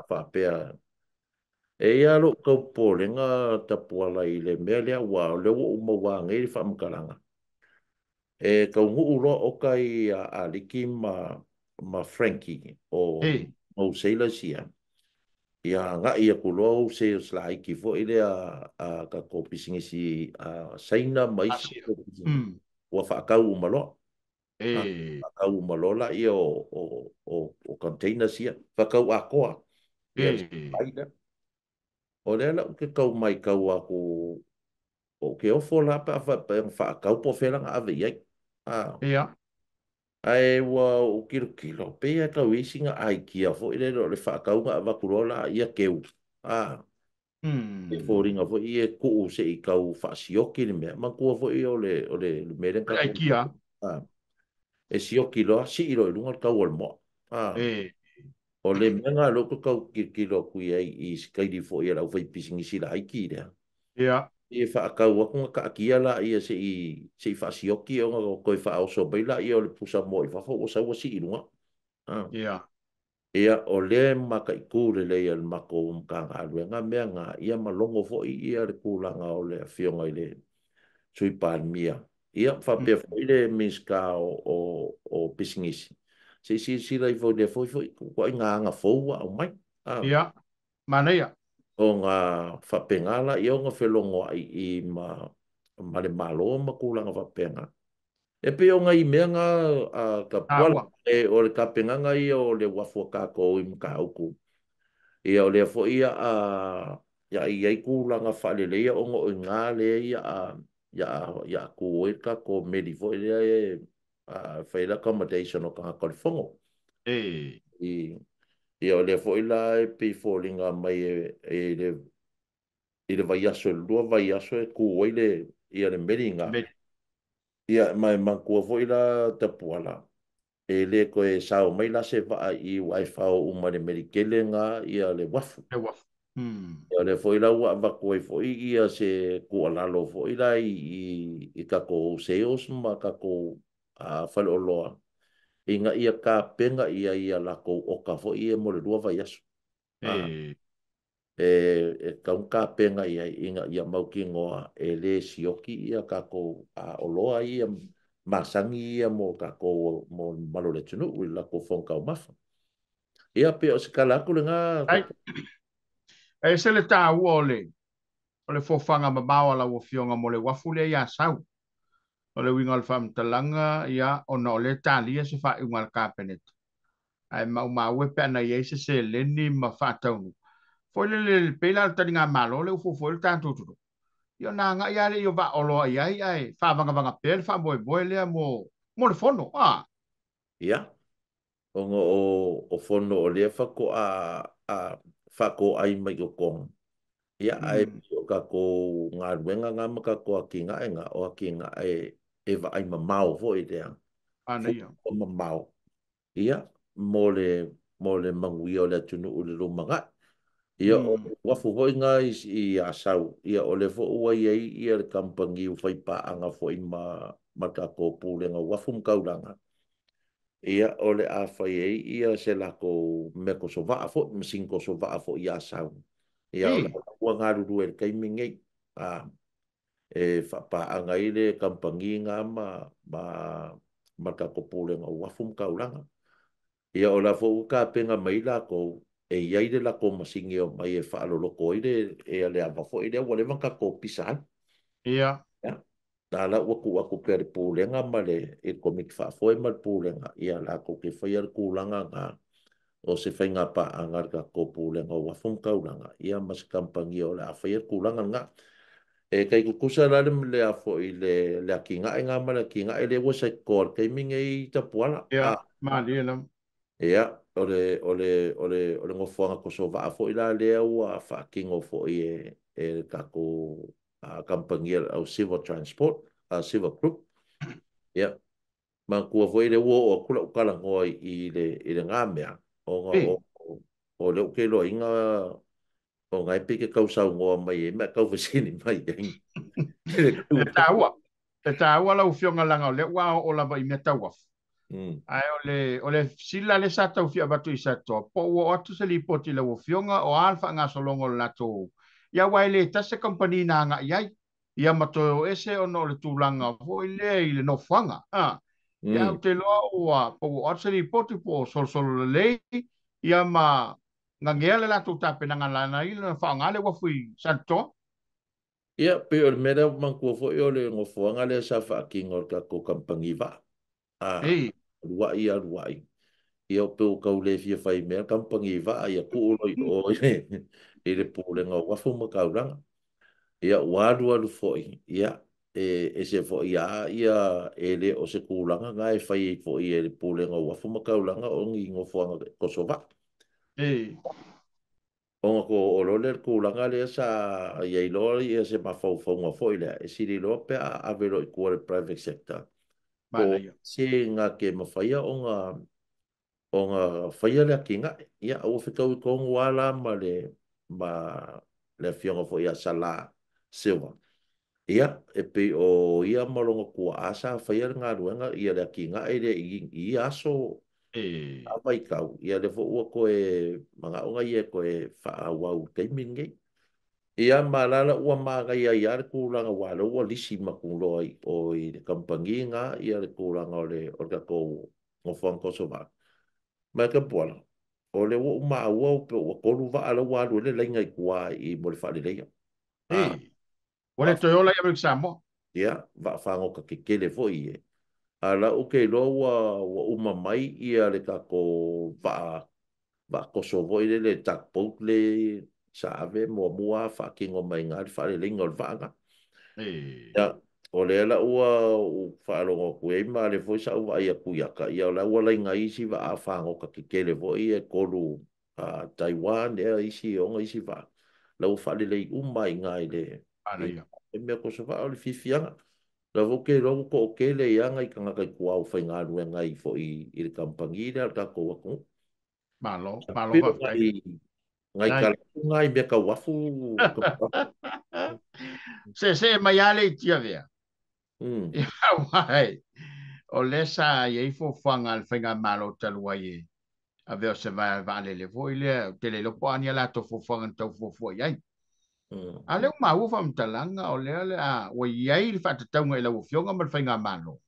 faapea. E ia lou tau popolega tapuala i le mea lea ua o lea ua ou maua nei le faamatalaga. E taunuu loa oka i Aliki ma Frankie o wholesalers ia. Ia agai atu loa wholesales laiti foi lea a tatou pisinisi Saina ma isi ua faatau uma loa. Faatau uma loa la ia o containers ia. Faatau atoa. Ia le supply lea. O lea la ou te tau matau atu o ke ofo la pe a faatau po o fea la na ave i ai. Ae ua ou kilokilo, pe ia tau i ai sina aikia foi lele o le faatau na avatu loa la ia keu. E foliga foi e tuu se i tau faasioki le mea matua foi o le mea lea Le aikia. E sioki loa sii loa i luga le tau o le moa. O le mea lena lea ou te tau tilotilo atu i ai i se kaili foi a le aufaipisinisi laiti lea. E faatau atu na taatia laia se i faasioki ona toe faaoso mai laia o le pusa moa i fafo ua sau ua sii i luga. Ia, o lea e mataitu lelei e le matou Matagaluega mea na, ia ma logo foi ia le tulaga o le afioga i le Sui Palemia. Ia, faapea foi le Minisita o Pisinisi. Se i silasila ifo i lea foi ituaiga aga fou ua aumai. Ia, manaia. Ona faapena laia ona felogoai i ma le Malo ma tulaga faapena. E pei o nai mea na Tapuala, o le tapenaga ia o le uafu a tatou i Matautu. Ia o lea foi ia i ai tulaga faaleleia ona o i ina lea ia tu ai le tatou meli foi lea e fai le accommodation o tagata o le fono. Ia o lea foi la e pei foliga mai i le vaiaso, le 2 vaiaso e tu ai le meli na. Ia, ma e manatua foi la Tapuala, e le toe sao mai la se vaa i ua e fao uma le meli tele na ia le uafu. Le uafu. Ia, o lea foi la ua avatu ai foi ia se tuualalo foi la i tatou sales ma tatou faleoloa, ina ia tapena ia ia latou oka foi ia mo le 2 vaiaso. E tau tapena ia ina ia mautinoa e le sioki ia tatou oloa ia masani ia mo tatou mo malo le atunuu i latou fofoga taumafa. Ia pe o se tala atu lena. E se le taua o le fofaga mamao a lau afioga mo le uafu lea ia Asau. O le uiga o le faamatalaga ia ona o le talia se faaiuga a le Kapeneta. Ae maumau e pe ana i ai se seleni ma faataunu. Foi le le pei la le taliga malo le ufo foi le tatou tutu. Ia na agai lava le i o vaaoloa i ai ae faavagavaga pea le faamoemoe lea mo le fono. Ia, ona o fono o lea faatoa faatoai mai totonu. Ia, ae o tatou galuega na ma tatou atinae na, o atinae e vaai mamao foi lea. Manaia. Fuafua mamao. Ia, mo le manuia o le atunuu i le lumanai. Ia, o uafu foi na i Asau, ia, o le foi ua i ai ia le kamupani ua faipaaga foi ma tatou pulega uafu ma taulaga. Ia, o le a fai ai ia se latou mea kosovaa foi, masini kosovaa foi i Asau. Ia, o le ua galulue i le taimi nei. E faapaaga ai le kamupani na ma tatou pulega uafu ma taulaga. Ia, o la foi ua tapena mai latou e i ai le latou masini o mai e faaloloto ai le ava foi lea ua leva ona tatou pisa ai. Ia. Ia. Na la ua tuu atu pea le pulega ma le komiti faafoe ma le pulega, ia latou te faia le tulaga na o se faiga paaga a le tatou pulega o uafu ma taulaga, ia ma se kamupani o le a faia le tulaga lena. E taitutusa la le a foi le atinae na ma le atinae lea ua saitoa le taimi nei Tapuala. Ia, malie lava. Ia, o le nofoaga kosovaa foi la lea ua faatino foi e le tatou kamupani o Civil Transport, Civil Group. Ia, manatua foi lea ua oo atu lau talanoa i lena mea, ona o lea ou te iloaina ona e pei ke tau saunoa mai ai, ma e tau fesili mai ai. E taua lau afioga leaga o lea ua oo lava i mea tau uafu. Ae o le sila le sa tau fia avatu i Satoa, po ua oo atu se lipoti i lau afioga o a le faagasologa o le latou. Ia, aua e le tasi se kamupani na agai ai. Ia ma toe o ese ona o le tulaga foi lea i le nofoaga. Ia, ou te iloa ua po ua oo atu se lipoti po o solosolo lelei, ia ma gagea le latou tapenaga lana i le faaaoga le uafu i Satitoa. Ia, pei o le mea lea manatua foi o le nofoaga lea sa faatino e le tatou kamupani vaa. Aluai, aluai. Ia, o pe ua tau le fia fai mea kamupani vaa, ia tuu loa i o i le pulega o uafu ma taulaga. Ia, ua alu alu foi, ia, e ese foi a ia e le o se tulaga na e fai ai foi e le pulega o uafu ma taulaga o ni nofoaga kosovaa. Ona ko o loa lea le tulaga lea sa i ai loa ia se mafaufauga foi lea, e sili loa pe a ave loa i tua i le private sector, po o se na te mafaia ona faia le atinae. Ia, ua fetaui tonu lava la ma le afioga foi ia Sala Silva. Ia, e pei o ia ma lona tuaa sa faia le galuega ia le atinae lea i ia aso a vaitau, ia lea foi ua toe manaoga ia e toe faaauau i le taimi lenei. Ia ma la ua manaia ai lava le tulaga aua o lea ua lisi atu loa i o i le kamupani na ia le tulaga o le tatou nofoaga Kosovo. Ma e Tapuala, o lea ua ou maua pe ua tolu vaa la ua alu ai le laina i tua i mo le faaleleia. Ua le toe ola i Amerika Samoa. Ia, vaa fagota tetele foi e. A la ou te iloa ua uma mai ia le tatou vaa toso foi lele tugboat le sa ave muamua faatino mai i le faaleleiga o le vaa na. Ia, o lea la ua ou faalogo atu ai ma le foi sa ou vaai atu i ata, ia o la ua laina isi vaa fagota tetele foi e tolu Taiwan ea isi ona isi vaa. La ua faalelei uma i ina i le i mea toso vaa o le fiafiaga. La ua ke iloa ua toatele ia nai tagata i tua o faigaluega ai foi i le kamupani lea o le tatou atunuu. Malo, malo faafetai. Ngai kalapu ngai mea tau afu. Se mai ale i Tiavea. Ia uai. O lea sa i ai fuafuaga a le faigamalo talu ai e avea o se vaalele foi lea, ou te le iloa po o a ni a latou fuafuaga na tau fuafua i ai. A lea ua maua faamatalaga o lea le a ua i ai le faatatauga i lau Afioga ma le faigamalo.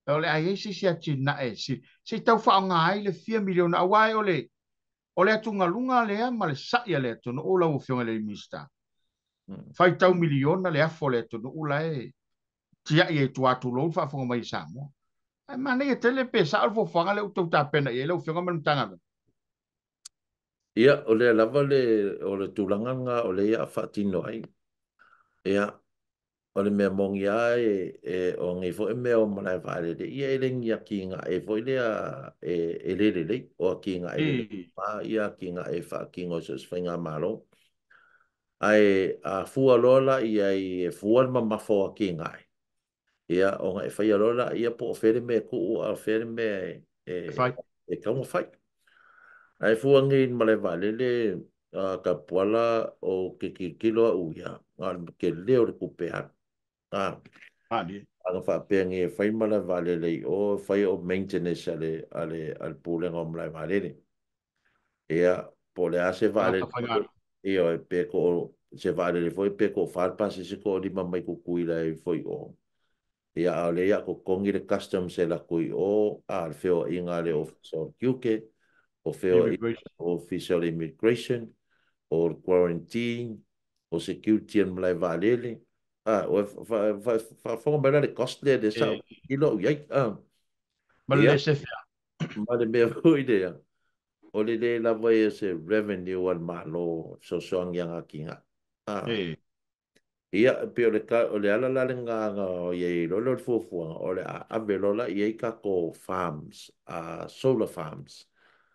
O le a i ai se isi atinae se i tau faaaoga ai le fia miliona aua o le atugaluga lea ma le sa'i a le atunuu lau Afioga i le Minisita. Faitau miliona le afo o le atunuu la e tiai ai tua tulou le faafofoga mai i Samoa. Ae manaia tele pe sao le fuafuaga lea ua tau tapena i ai lau Afioga ma le Matagaluega. Ia, o lea lava le o le tulaga lena o lea ia faatino ai. Ia, o le mea moni lava e o nei foi mea o malae vaalele, ia e le ni atinae foi lea e le lelei, o atinae lelei pa ia atinae e faatino e so o se faigamalo. Ae a fua loa la i ai e fua le mamafa o atinae, ia ona e faia loa la ia po o fea le mea e tuu a o fea le mea e fai. E tatau ona fai. Ae fua nei i le malae vaalele Tapuala o ke tilotilo au ia, na o le tele o le tupe alu. Malie. Ana faapea nei e fai malae vaalele i o, e fai o maintenance a le Pulega o Malae Vaalele. Ia, po o le a se vaalele faigaluega. Ia, pe ko se vaalele foi pe ko fa le pasese ko lima mai Tutuila e foi o. Ia, a o lea ia totogi le customs e latou i o, a le feoaiga a le Ofisa o le Tiute, o feoaiga Immigration. Ofisa o le Immigration, o le quarantine, o security o le malae vaalele. Ua faafofoga mai la le cost lea lea sa ou tilotilo au i ai. Ma le laissez-faire. Ma le mea foi lea, o le le lava ia se revenue a le Malo fesoasoani ia atinae. Ia, e pei o le ala la lena na i ai loa lea o le fuafuaga, o le a ave loa la i ai tatou farms, solar farms.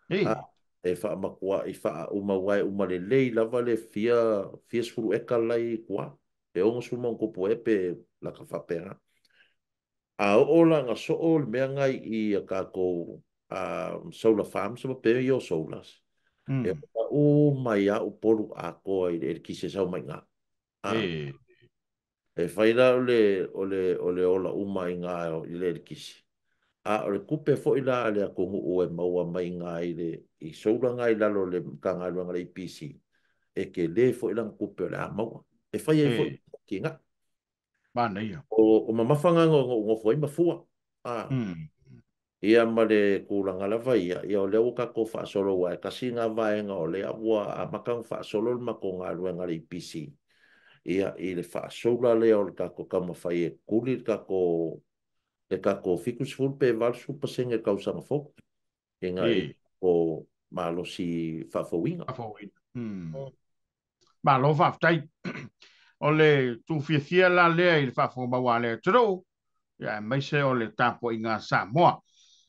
E faamatua i faauma aua e uma lelei lava le fia fia sefulu eka la i tua. E 60 ma ona tupu ea pe laka faapena. A oo la na soo le mea ngai i a tatou solar farms ma pea ia o solars. E uma ai a Upolu atoa i le eletise sau mai ngā. E fai la o le ola uma i ngā i le eletise. A o le tupe foi la a le atunuu e maua mai ngā i le i solar ngā i lalo o le Matagaluega le EPC, e tele foi lana tupe o le a maua. E fai ai foi ki ngā. Manaia. O mamafa ngā ngā ngofo ai mafua. Ia ma le tulaga lava ia, ia o lea ua tatou faasolo aua e tasi ngā vaega o lea ua amata ona faasolo le matou galuega a le EPC. Ia i le faasola lea o le tatou taumafai e tuli le tatou 70 pe 80% i le tausaga fou. Ina i o malosi faafouina. Faafouina. Malo faafetai. O le tuufiafia la lea i le faafofoga a le atunuu, ia aemaise o le tapuaiga a Samoa.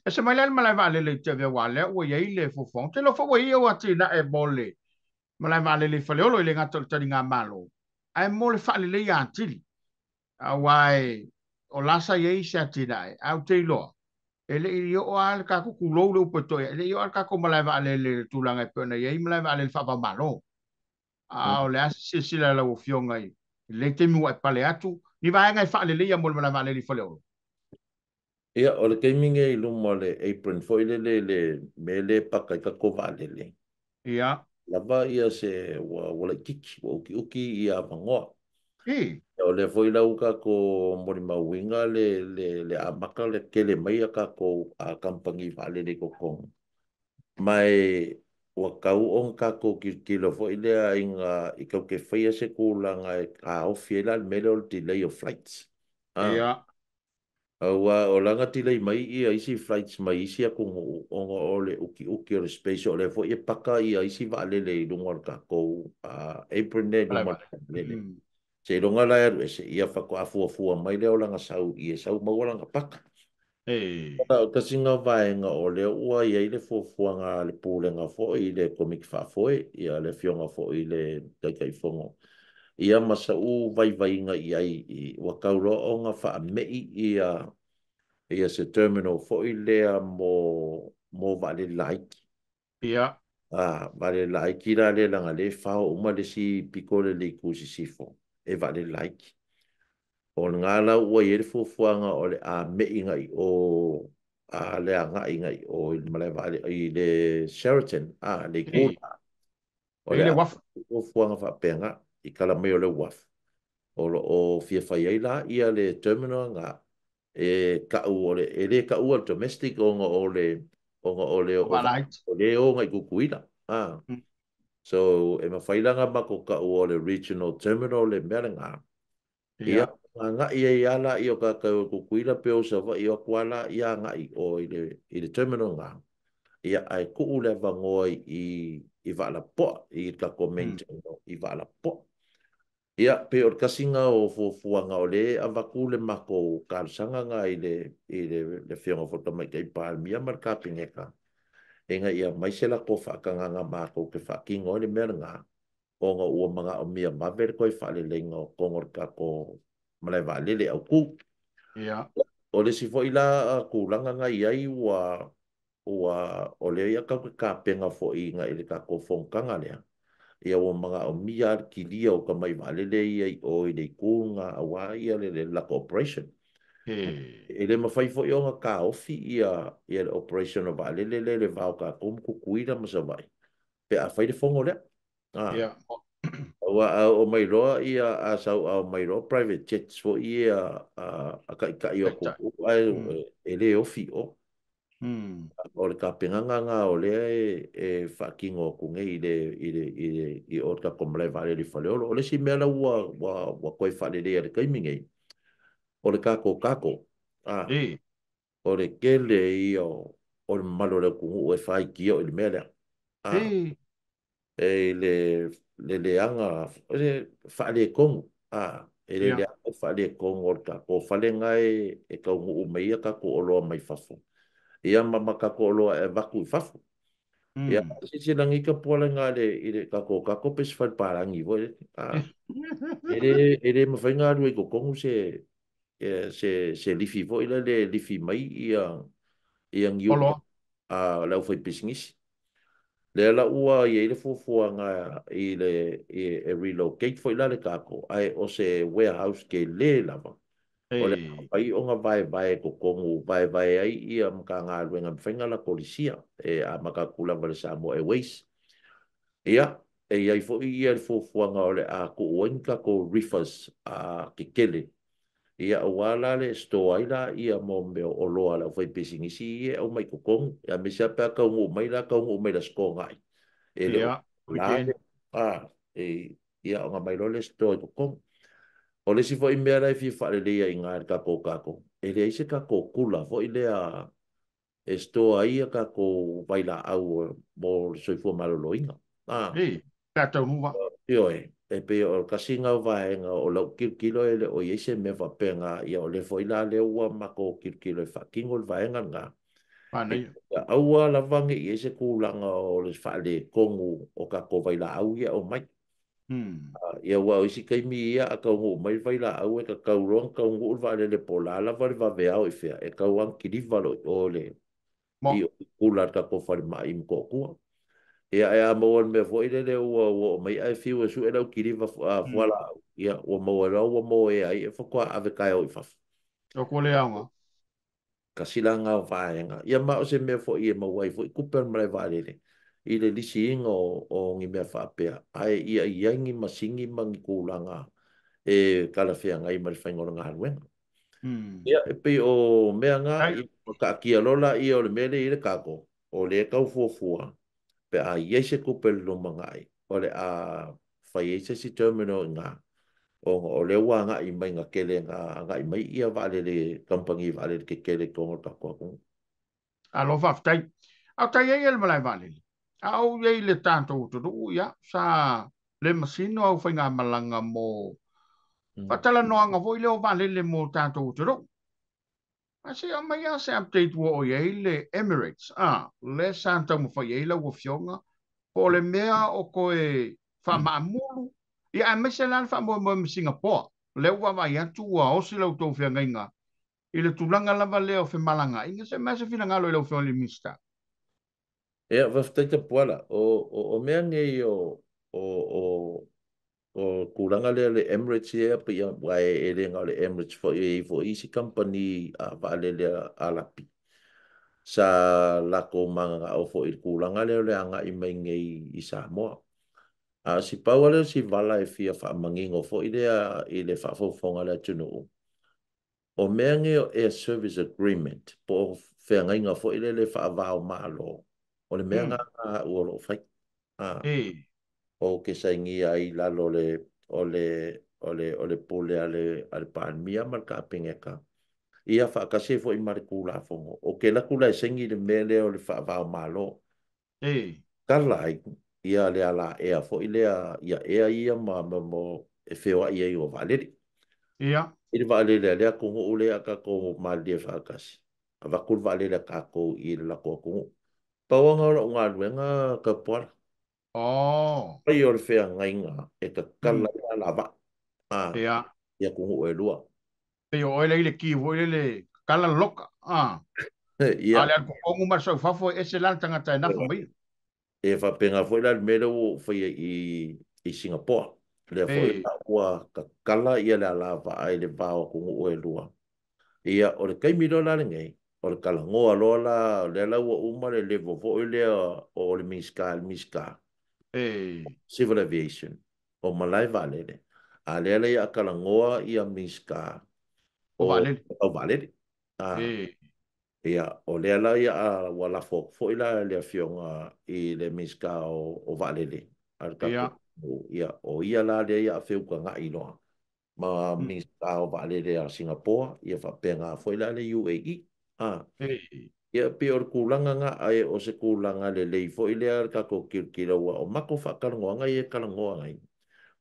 E se mai la le malae vaalele i Tiavea aua lea ua i ai le fuafuaga. Ou te iloa foi ua i ai au atinae mo le Malae Vaalele i Faleolo, e le gata o le taligamalo, ae mo le faaleleia atili. Auā e o la sa i ai se atinae, ae ou te iloa, e le i oo lava le tatou tulou le upu e toea, e le i oo lava le tatou malae vaalele i le tulaga e pei ona i ai malae vaalele faava-o-Malo. A o le a se silasila a lau Afioga i lenei taimi ua e pale atu, ni vaega e faaleleia mo le malae vaalele i Faleolo? Ia, o le taimi lenei i luma o le apron foi lele i le mea lea e paka ai tatou vaalele. Ia. Lava ia se ua laitiiti, ua utiuti ia avanoa. I. O lea foi la ua tatou molimauina le amata le tele mai a tatou kamupani vaalele i totonu. Ma e ua tau ona tatou tilotilo foi lea ina i tatou te faia se tulaga e taofi ai la le mea lea o le delay of flights. Ia. Aua o lana delay mai ia isi flights mai isi atunuu ona o le utiuti o le space, o lea foi e paka ia isi vaalele i luga o le tatou apron lea i luma o le vaalele. Seiloga la e alu ese, ia faatoa fuafua mai lea o lana sau i e sau maua lana paka. O tasi lena vaega o lea ua i ai le fuafuaga a le Pulega foi i le Komiti Faafoe, ia le Afioga foi i le Taitaifono, ia ma sa'u vaivaiga i ai i ua tau loa ona faame'i ia se terminal foi lea mo vaalele laiti. Ia. Vaalele laiti la lea leaga lea e fao uma le isi pito lea i le itu i sisifo e vaalele laiti. O lena la ua i ai le fuafuaga o le a me'i agai o a le agai agai o i le malae vaalele i le Sheraton, le itu la. O le uafu. Fuafuaga faapena i tala mai o le uafu. O lo o fia fai ai la ia le terminal lena e ta'u o le e le ta'ua le domestic ona o le ona o le o le o agai i Tutuila. So e mafai la ona matou ta'ua o le regional terminal le mea lena. Ia, agai ai lava laia o tatou o Tutuila pe o Savaii o atu lava laia agai o i le terminal lena. Ia, ae tuu le avanoa i Vaalapoa, i le tatou main terminal i Vaalapoa. Ia, pe o le tasi lena o fuafuaga o lea e avatu le matou talosaga lena i le Afioga foi i le Tamaitai Palemia ma le Kapeneta, ina ia aumai se latou faatagaga matou te faatino ai le mea lena, ona ua manaomia vave le toe faaleleiga o totonu o le tatou malae vaalele autu. Ia. O le isi foi la tulaga na i ai ua o lea ia tatou te tapena foi i le tatou fonotaga lea, ia ua manaomia le kilia o tamai vaalele ia i o i le itu lena aua ia le latou operation. E le mafai foi ona taofi ia le operation o vaalele lea i le va o tatou ma Tutuila ma Savaii pe a fai le fono lea. Ia. Aua a oo mai loa ia a sau a omai loa private jets foi ia a taitai o atunuu ae e le ofi o. O le tapenaga lena o lea e faatino atu nei i o le tatou malae vaalele i Faleolo. O le isi mea la ua toe faaleleia i le taimi nei, o le tatou cargo. O le tele ia o le mamalu o le atunuu e faitio i le mea lea. E i le leaga, le faaletonu, e le leaga le faaletonu o le tatou fale lena e taunuu mai ai tatou oloa mai fafo. Ia ma tatou oloa e avatu i fafo. Ia, silasila nei Tapuala i le tatou cargo pe se fale palagi foi. E le mafai ona alu ai i totonu se lifi foi lea le lifi mai ia niu a le aufaipisinisi. Lea la ua i ai le fuafuaga i le e relocate foi la le cargo, ae o se warehouse tele lava. O le mafai ona vaevae totonu, vaevae ai ia Matagaluega e mafai ona latou lisia, e amata atu lava i le Samoa Airways. Ia, e i ai foi ia le fuafuaga o le a tuu ai ni tatou reefers tetele. Ia, aua la le store ai la ia mo mea o oloa a le aufaipisinisi ia e aumai i totonu. Ia, aemaise lava pe a taunuu mai la, taunuu mai i le Aso Toonai. E le o la ia, ona aumai loa le store i totonu. O le isi foi mea la e fia faaleleia i ina i le tatou cargo, e leai se tatou kula foi lea e store ai ia tatou vailaau mo le soifua maloloina. Pe a taunuu vaa. Ioe, e pei o le tasi lena o vaega o lau tilotilo e le o i ai se mea faapena, ia o lea foi la lea ua matou tilotilo e faatino le vaega lena. Manaia. Ia aua lava ne i ai se tulaga o le faaletonu o tatou vailaau ia e aumai. Ia aua o isi taimi ia a taunuu mai le vailaau e tatau loa ona taunuu le vaalele po o le a lava le vaveao i fea, e tatau lava ona kiliva loa i o le i o i kula a le tatou falemai i Motootua. Ia ae a maua i le mea foi lele ua oo mai ae fiu e sue le au kiliva fualaau, ia ua maua loa ua moea ai e faatoa ave taeao i fafo. O ko le aoga. Tasi la lena o vaega. Ia ma o se mea foi e maua ai foi tupe a le malae vaalele i le lisiina o ni mea faapea, ae ia i ai ni masini ma ni tulaga e talafeagai ma le faiga o le galuega. Ia, e pei o mea na, ia, taatia loa laia o le mea lea e i ai le cargo, o lea e tau fuafua pe a i ai se tupe i le lumanai, o le a fai ai se isi terminal i ina, ona o lea ua agai mai na tele na agai mai ia vaalele, kamupani vaalele tetele i totonu o le tatou atunuu. Alo, faafetai. A o tai ai e le malae vaalele. A ou i ai i le tatou atunuu, ia, sa le masino au faigamalaga mo faatalanoaga foi lea o vaalele mo tatou atunuu. A se aumai lava se update ua oo i ai le Emirates, a, lea sa taumafai ai lau Afioga, po o le mea o toe faamaamulu, ia aemaise la le faamoemoe ma Singapore. Lea ua vaavaai atu ua osi la outou feagaiga i le tulaga lava lea o femalagaaiga. Se aumai se finagalo i lau Afioga i le Minisita. Ia, faafetai Tapuala. O mea nei o o tulaga lea le Emirates ia pei aua e le na o le Emirates foi, e i ai foi isi kamupani vaalele Arapi sa latou mananao foi i le tulaga lea o le agai mai nei i Samoa. A o si pau lava lea o si vala e fia faamanino foi lea i le faafogafoga a le atunuu, o mea nei o Air Service Agreement po o feagaiga foi lele faava-o-Malo, o le mea lena a au o lo o fai. Ou te sainia ai i lalo o le o le pule a le Palemia ma le Kapeneta, ia faatasi ai foi ma le Tulafono. Ou te alu atu la e saini i le mea lea o le faava-o-Malo. Tala ai ia le alaea foi lea ia ea ia ma e feoai ai o vaalele. I le vaalele a le atunuu lea a tatou malilie faatasi, avatu le vaalele a tatou i le latou atunuu. Pau lava o lau galuega Tapuala. Fai o le feagaiga e tatala ai alavaa i atunuu e lua. Pei o oe lea i le ki foi lele tatala le loka. A o le alu totonu ma le sau fafo e ese la le tagata e nafa mai. E faapena foi la le mea lea ua ou faia i Singapore. Lea foi la ua tatala ia le alavaa i le va o atunuu e lua. Ia, o le taimi loa la lenei, o le talanoa loa la, o lea la ua uma le level foi lea o le Minisita i le Minisita. Civil Aviation, o malae vaalele. A lea la ia a talanoa ia Minisita o vaalele. O vaalele. Ia, o lea la ia a ua lafo atu foi la le Afioga i le Minisita o vaalele a le tatou, ia, o ia la lea ia a feutaga'i loa ma Minisita o vaalele a Singapore, ia faapena foi la le UAE. Ia, pei o le tulaga na, ae o se tulaga lelei foi lea le tatou tilotilo, aua o matou faatalanoaga ia e talanoa ai,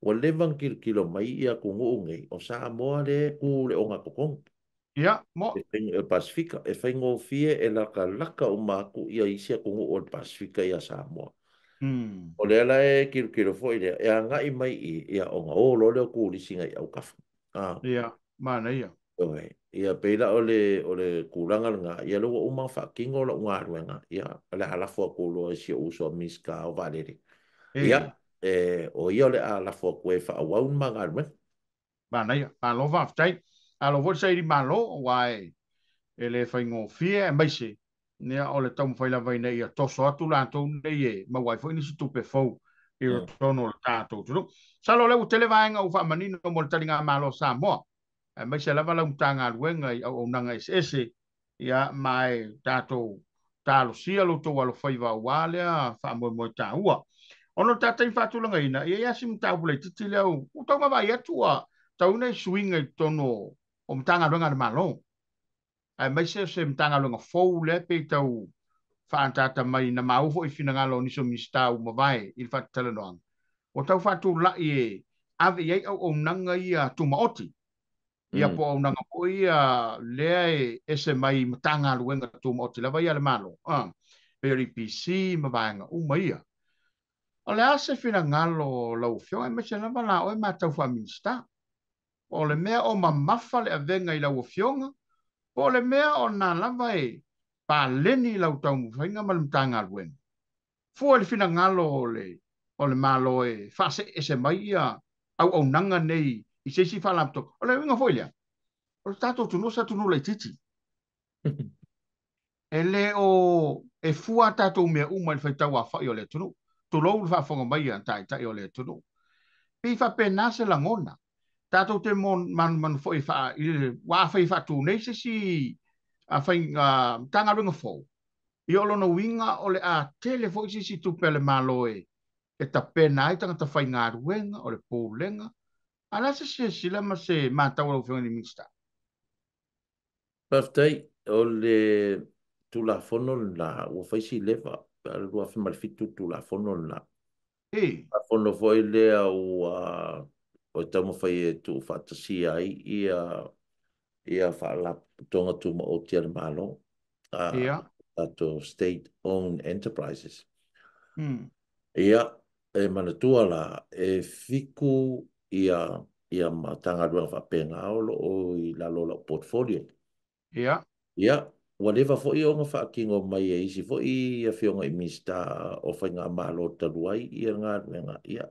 ua leva ona tilotilo mai ia atunuu nei, o Samoa lea e tu i le ogatotonu. Ia, mo. E o le Pasefika, e faigofie e latalata uma atu ia isi atunuu o le Pasefika ia Samoa. O lea la e tilotilo foi lea, e agai mai i, ia ona o loa lea o turisi nai autafa. Ia, manaia. Ia, pei la o le tulaga lena, ia lea ua uma ona faatino lau galuega, ia, o le a lafo atu loa i si ou uso a Minisita o vaalele. Ia, o ia o le a lafo atu e faaauau ma galuega. Manaia, malo faafetai. Alo foi le saili malo, aua e le faigofie, aemaise, ia, o le taumafai lava ina ia toso atu latou nei e maua ai foi nisi tupe fou i totonu o le tatou atunuu. Masalo o lea ua tele vaega ua faamanino mo le taligamalo a Samoa, aemaise lava lau Matagaluega i auaunaga eseese, ia, ma e tatou talosia lo outou alofaiva aua lea faamoemoe taua. Ona o le tatou faatulagaina, ia i ai si mataupu laitiiti lea ua tau vaavaai atu ua tauina i suiga i totonu o Matagaluega a le Malo, aemaise o se Matagaluega fou lea pei tau faaataata mai na maua foi finagalo o nisi o Minisita ua mavae i le faatalanoaga, ua tau faatulai e ave i ai auaunaga ia tumaoti. Ia po o auaunaga foi ia lea e ese mai i Matagaluega Tumaoti lava ia a le Malo, pei o le EPC ma vaega uma ia. O le a se finagalo o lau Afioga aemaise lava la oe matau faa-Minisita? Po o le mea o mamafa le avega i lau Afioga, po o le mea o na lava e paleni lau taumafaiga ma le Matagaluega? Fua i le finagalo o le Malo e faaseese mai ia auaunaga nei i se isi faalapotopotoga. O le uiga foi lea, o le tatou atunuu o se atunuu laitiiti. E le o e fua a tatou mea uma i le faitau afa'i o le atunuu. Tulou le faafofoga mai a taitai o le atunuu. Pei faapena se lagona. Tatou te manumanu foi ua afai e faatu nei se isi Matagaluega fou, ia o lona uiga o le a tele foi se isi tupe a le Malo e tapena ai tagata faigaluega, o le pulega. A o le a se silasila ma se matau a lau Afioga i le Minisita? Faafetai, o le Tulafono lena ua fai si leva, pe a le 2007 Tulafono lena. Tulafono foi lea ua o taumafai e tuufaatasia ai ia Faalapotopotoga Tumaoti a le Malo, tatou State Owned Enterprises. Ia, e manatua la, e 7 ia Matagaluega faapena o loo i lalo o lau portfolio. Ia, ua leva foi ona faatino mai e isi foi afioga i Minisita o Faigamalo talu ai ia galuega. Ia,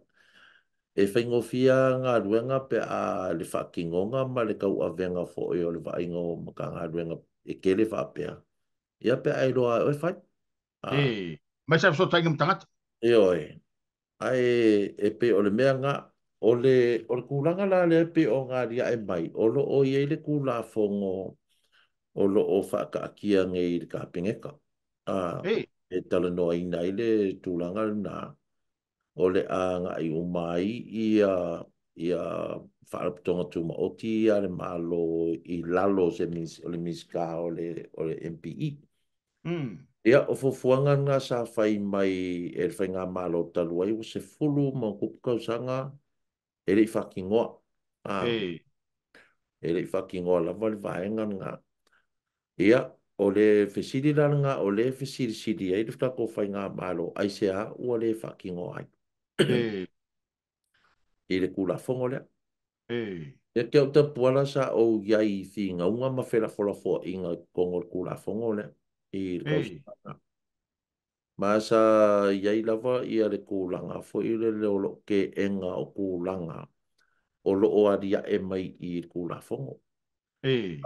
e faigofie galuega pe a le faatinoga ma le tauavega foi o le vaaiga o Matagaluega e tele faapea. Ia, pe a iloa ai oe fai. Mai sa fesootaiga ma tagata. Ioe. Ae e pei o le mea nga o le tulaga la lea pei o ngā liae mai, o loo i ai le Tulafono o loo whaakaakia nei i le Kapeneta. E talanoaina ai le tulaga lena, o le a ngai umai ia Faalapotopotoga Tumaoti ia le Malo i lalo o se o le Minisita o le MPE. Ia, o fuafuaga na sa fai mai e le Faigamalo talu ai, ua 10 ma tupu tausaga e lei faatinoa. E lei faatinoa lava le vaega lena. Ia, o le fesili la lena, o le fesilisili ai le tatou Faigamalo, aisea ua le faatinoa ai i le Tulafono lea. Ia te au tapuala sa ou iai i finauga ma felafolafoaiga i totonu o le Tulafono lea i le tausaga. Ma sa iai lava ia le tulaga foi lele o loo keena o tulaga o loo aliae mai i le Tulafono.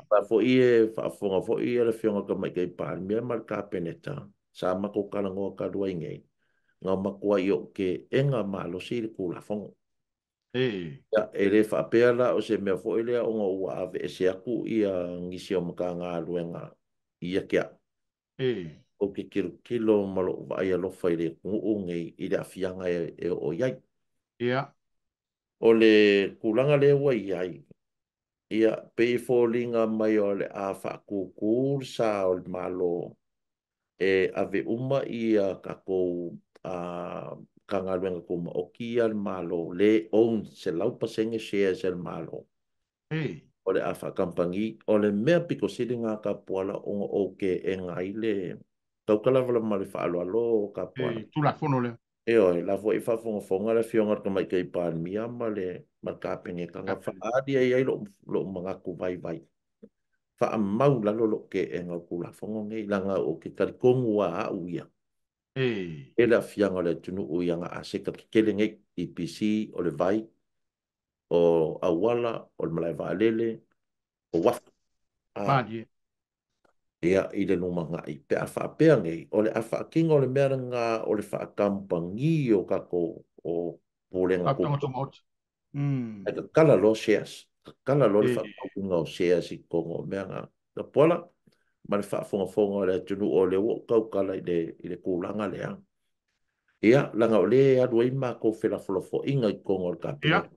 Pa foi e faafofoga foi ia le Afioga i le Tamaitai Palemia ma le Kapeneta, sa matou talanoa talu ai nei, na matuai o keena malosi i le Tulafono. Ia, e le faapea la o se mea foi lea ona ua aveese atu ia nisi o Matagaluega ia te au. O ke tilotilo ma lou vaai alofa i le atunuu nei i le aafiaga e oo i ai. O le tulaga lea ua i ai, ia, pei e foliga mai o le a faatūtū le sa o le Malo e ave uma ia tatou Matagaluega Tumaoti ia le Malo, le own 100% shares e le Malo. O le a faakampani, o le mea pito sili ngā tapuala ona o ke e ngai le taukalavala ma le faaaloalo o tapuala. Tulafono lea. E oe, la foi faafogafoga le Afioga i le Tamaitai Palemia ma le Kapeneta na faaali ai ai lou manatu vaivai. Faamau lalo lou keena o Tulafono nei, leaga o te talitonu a au ia. E le aafiaga o le atunuu ia nga aseta tetele nei, EPC, o le vai, o auala, o le malae vaalele, o uafu. Ia, i le lumanai, pe a faapea nei, o le a faatino le mea lena o le faakampani o tatou o pulega Faatoaga tumaoti. Ai tatala loa shares, tatala loa le faatauina o shares i totonu o mea na. Tapuala, ma le faafogafoga o le atunuu o lea ua ou tautala i le tulaga lea. Ia, leaga o lea e alu ai matou felafolafoaiga i totonu o le Kapeneta.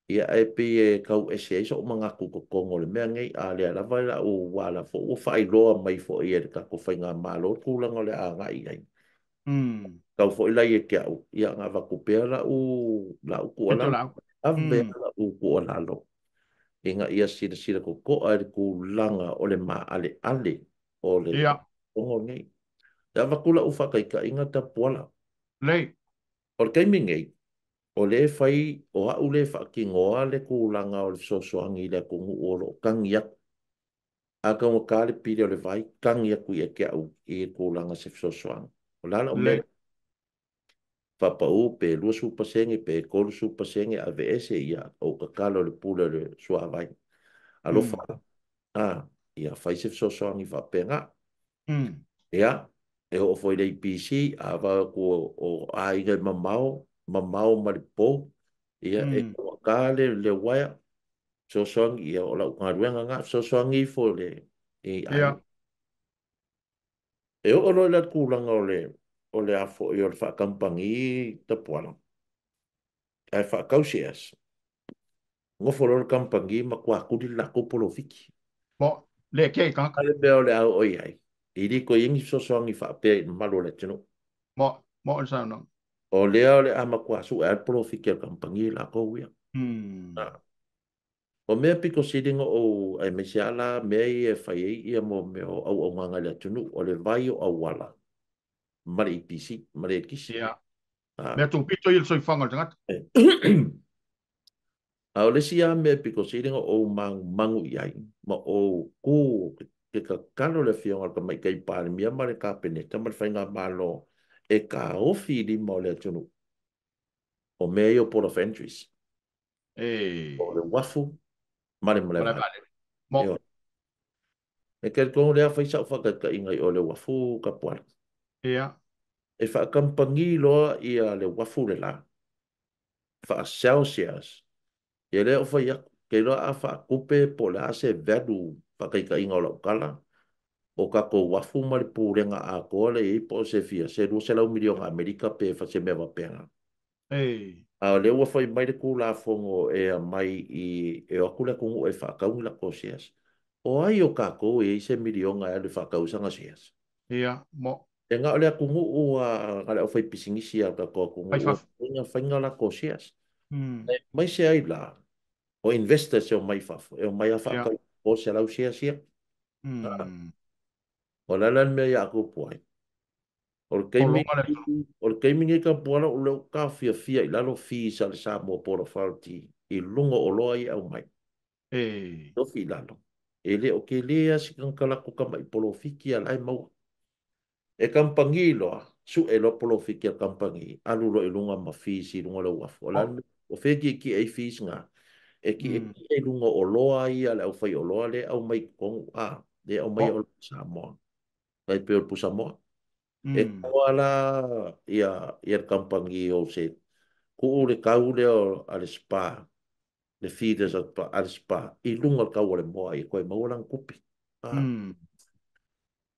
Ia, ae pei e tau ese ai sou manatu i totonu o le mea nei, a lea lava lau ala foi ua faailoa mai foi e le tatou Faigamalo le tulaga o le a agai i ai. Tau foi la ia te au, ia, na avatu pea lau tuualalo. Pitolaau. Ave lau tuualalo. Ina ia silasila totoa i le tulaga o le maaleale o le togo nei. E avatu lau faataitaiga Tapuala. Lei. O le taimi nei, o lea e fai, o au lea e faatinoa le tulaga o le fesoasoani i le atunuu o lo o tagi atu. A taugata le pili o le vai, tagi atu ia te au i le tulaga se fesoasoani. O le a lau mea faapau pe 20% pe 30% aveese ia o tatalo le pule o le suavai. Alofa, ia fai se fesoasoani faapena. Ia, e oo foi i le APC, a vaai atu o aiga e mamao, mamao ma le pou, ia e taugata le uaea, fesoasoani, ia o lau galuega na, fesoasoani ifo le i aiga. E oo loa i le tulaga o le afoi o le faakampani Tapuala, ae faatau shares, nofo loa le kampani ma tuatuli le latou polofiti. Mo, le ke ka. Ale mea o le au o i ai, i liko i ingi fesoasoani faapea i le mamalu o le atunuu. Mo, mo le saunoaga. O lea o le a matua sue ai le polofiti a le kampani latou ia. O mea pito sili na ou aemaise lava la mea ia e fai ai ia mo mea o auaunaga i le atunuu, o le vai o auala ma le EPC, ma le ekisi. Ia. Mea tupito i le soifuaga o le tagata. A o le isi lava mea pito sili na ou magumagu i ai, ma ou ku ke tatalo le afioga i le Tamaitai Palemia ma le Kapeneta ma le Faigamalo e taofi i lima o le atunuu, o mea ia o Port of Entries. O le uafu ma le malae vaalele. Mo. E talitonu lea fai sau faataitaiga i o le uafu Tapuala. Ia. E faakampani loa ia le uafu le la. Faasell shares. Ia lea o fai atu. Ke loa a faatupe po o le a se value faataitaiga o lau tala, o tatou uafu ma le pulega atoa le i ai po o se fia, se 200 miliona Amerika pe fa se mea faapena. A o lea ua fai mai le Tulafono e aumai i, e o atu le atunuu e faatau ni latou shares. O ai o tatou e i ai se miliona e alu e faatau sana shares? Ia, mo. E na o le atunuu a le aufaipisinisi a tatou atunuu e faiga latou shares. E mai se ai la, o investors e o mai fafo, e o mai a faatau o se lau shares ia. O la la le mea ia tupu ai. O le taimi nei Tapuala o lea ua taofiafia i lalo fees a le Samoa Port Authority i luga o oloa ia e aumai. Tofi i lalo. E le o tele lava si tagata latou tamai polofiti a la e maua. E kampani loa, sue loa polofiti a le kampani, alu loa i luga ma fees i luga o le uafu. O la le mea, o fea e tietie ai fees na? E tietie i luga o oloa ia a le aufaioloa lea e aumai i totonu, lea e aumai oloa i Samoa. Tai pei o le pusamoa. E taua la ia le kampani wholesale. Tuu le tau lea a le Spar, le feeders a le Spar, i luga o le tau o le moa ia toe maua lana tupe.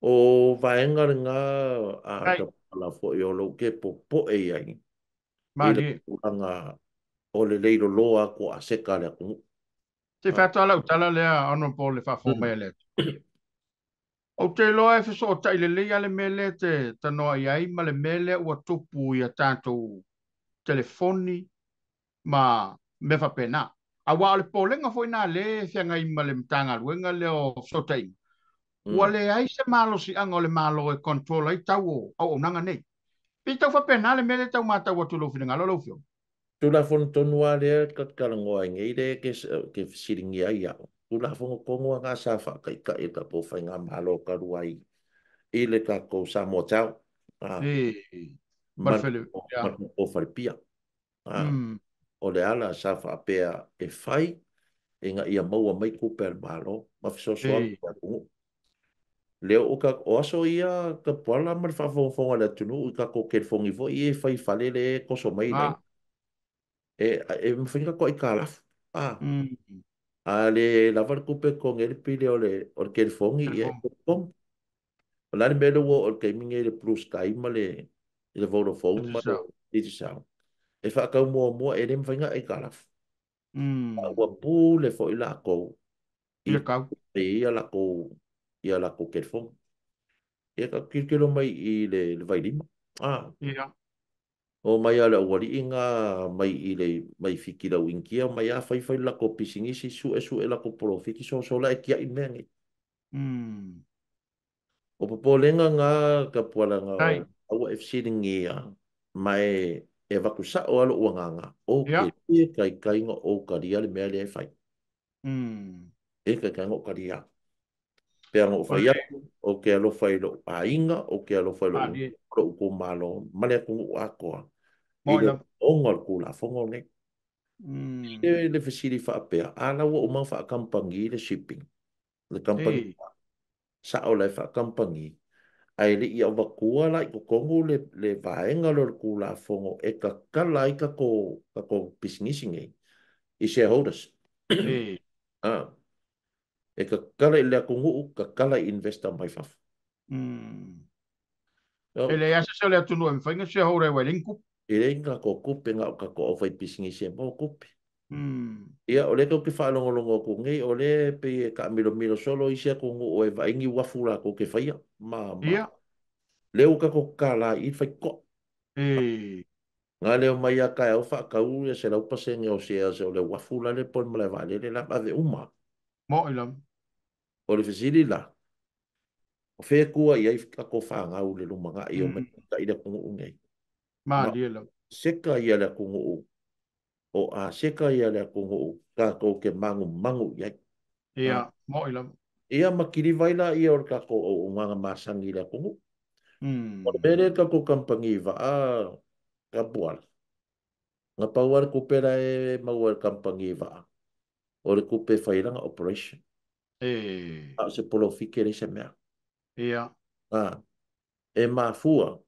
O vaega lena a Tapuala foi o lou ke popoe i ai i le tulaga o le leiloloa atu o aseta a le atunuu. Se whātua lau tala lea, Honorable, le whaafo mai le atu. O te loa e fesootai lelei a le mea lea te tanoa i ai ma le mea lea ua tupu i a tātou telefoni ma mea faapena. Aua o le popolega foi nā le feagai ma le Matagaluega lea o fesootaiga. Ua leai se malosiaga o le Malo e control ai tau o auaunaga nei. Pe tau faapena le mea lea tau matau atu i lou finagalo lau Afioga. Tulafono tonu lava lea talanoa ai nei lea ke fesiligia ai au. Tulafono tonu lava sa faataitai e tatou faigamalo talu ai i le tatou Samoa Tower. Ma le tatou falepia. O le ala sa faapea e fai ina ia maua mai tupe a le Malo ma fesoasoani i le atunuu. Lea o aso ia Tapuala ma le faafogafoga a le atunuu i tatou telefoni foi ia e fai fale le e toso mai nei. E mafai ona tatou aitalafu. A le lava le tupe e totogi ai le pili o le telefoni, ia e totogi. O le a le mea lea ua oo i le taimi nei i le Blue Sky ma le Vodafone ma le Digicel. E faatau muamua e le mafai ona aitalafu. Ua pule foi latou i le tau ia latou telefoni. Ia tatou tilotilo mai i le vailima. Ia. O mai lava le aualii na mai i le mai Fiti i le au Initia, mai lava fai fai le latou pisinisi, sue sue latou polofiti, soso la e tiai le mea nei. O popolega na Tapuala Ai. O ua e fesiligia, ma e avatu sao lava lou agaga, o Ia. Te le taitai ona ou talia le mea lea e fai. E taitai ona ou talia. Pei ona ou fai atu, ou te alofa i lou aiga, ou te alofa i lou Malie. lou itumalo ma le atunuu atoa i Moi le lava. ona o le Tulafono lenei. Le fesili faapea, a la ua uma ona faakamupani le shipping, le kamupani sao la e faakamupani, ae le i avatua la i totonu le vaega lea o le Tulafono e tatala ai tatou pisinisi nei i shareholders. E tatala i le atunuu, tatala i investor mai fafo. E leai lava se isi o le atunuu e mafai ona shareholder ai ua e leai ni tupe. E leai ni tatou tupe, na o tatou aufaipisinis e maua tupe. Ia, o lea tou te faalogologo atu nei, o lea e pei e taamilomilo solo isi atunuu e vaai ni uafu latou te faia. Ma. Lea ua tatou tatala ai i le faitotoa. Na leo mai a taeao faatau ia 100% o shares o le uafu la le po o le malae vaalele la ave uma. Moi lava. O le fesili la, o fea e tua i ai tatou fanau i le lumanai o mai tai le atunuu nei. Malie lava. Seka ia le atunuu, o a seka ia le atunuu tatou te manumanu i ai. Ia, moi lava. Ia, ma kiliva ai la ia o le tatou auaunaga masani i le atunuu. O le mea lea tatou kamupani vaa Tapuala. Na pau lava le tupe la e maua e le kamupani vaa, o le tupe e fai ai lana operation. A o se polofiti e leai se mea. E mafua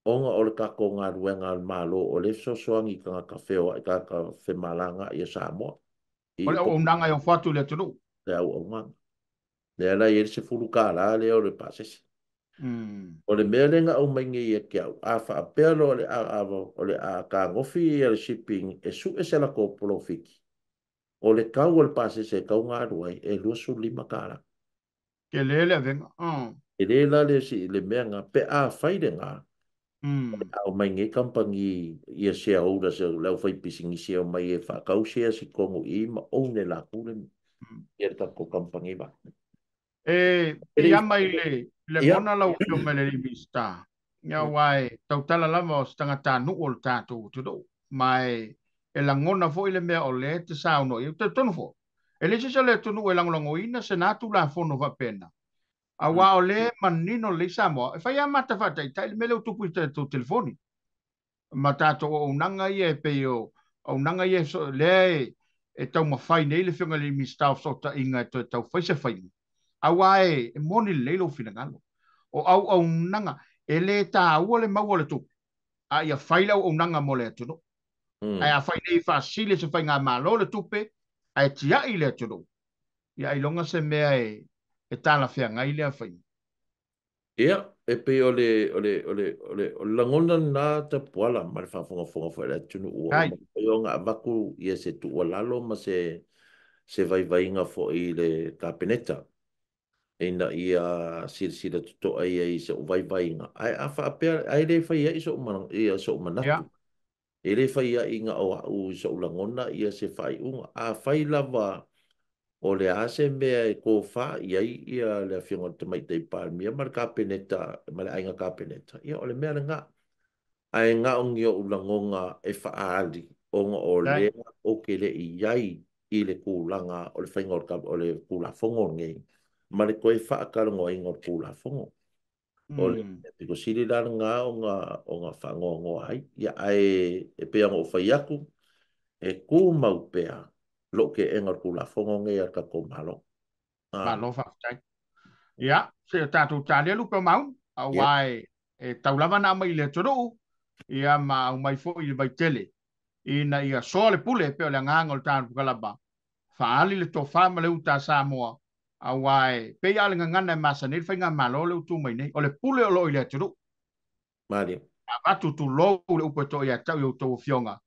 ona o le tatou galuega a le Malo o le fesoasoani i tagata feoai, tagata femalagaai i Samoa. O le auaunaga e ofo atu i le atunuu. Le auaunaga. Lea la e i ai le $10 lea o le pasese. O le mea lea na aumai nei ia te au, a faapea loa o le a tagofi ia le shipping e sue se latou polofiti, o le tau o le pasese e tau ona alu ai e $25. Tele le avega. Tele la le mea na, pe a fai lena, a aumai nei kamupani ia shareholders, le aufaipisinisi e omai e faatau shares i totonu i i ma own e latou le ia le tatou kamupani vaa. E piama i le gona lau afioga i le Minisita, ia aua e tautala lava o se tagatanuu o le tatou atunuu, ma e lagona foi le mea o lea te saunoa i ai. Talitonu foi, e leai se isi o le atunuu e lagolagoina se na Tulafono faapena, aua o lea e manino lelei Samoa, e fai lava mata faataitai le mea lea ua tupu i tatou telefoni, ma tatou auaunaga ia e pei o auaunaga ia lea e taumafai nei le afioga i le Minisita o Fesootaiga e toe taufai se faiga, aua e moni lelei lou finagalo. O auaunaga, e le taua le maua o le tupe, a ia fai le auaunaga mo le atunuu. Ae a fai nei faasili se faigamalo le tupe, ae tiai le atunuu, ia ailoga se mea e talafeagai lea faiga. Ia, e pei o le, o le, o le, o le, o le lagona lena Tapuala ma le faafogafoga foi a le atunuu ua uma foi ona avatu ia se tuualalo ma se vaivaiga foi i le Kapeneta, ina ia silasila totoa ia i sou vaivaiga. Ae a faapea, ae le fai ai sou ia sou manatu. E le fai ai na o au i sou lagona ia se faaiuga. A fai lava o le a se mea e tofa i ai ia le afioga i le Tamaitai Palemia ma le Kapeneta, ma le aiga Kapeneta, ia o le mea lena. Ae na o ni ou lagona e faaali ona o lea o ke le i ai i le tulaga o le faiga o le Tulafono lenei, ma le toe faatalanoaina o le Tulafono. O le pito sili la lena ona faanoanoa ai. Ia, ae e pei ona ou fai atu, e tumau pea lou teena o le Tulafono lenei a le tatou Malo. Malo faafetai. Ia, se o tatou talia lupe o maunu, aua e tau lava na aumai i le atunuu, ia ma aumai foi i le vaitele, ina ia soa le pule, pe o le agaga o le tatou kalaba, faali le tofa ma le uta Samoa, aua e pei a le gagana e masani le faigamalo le utu mai nei, o le pule o loo i le atunuu. Malie. Avatu tulou le upu e toa ia te au i outou afioga,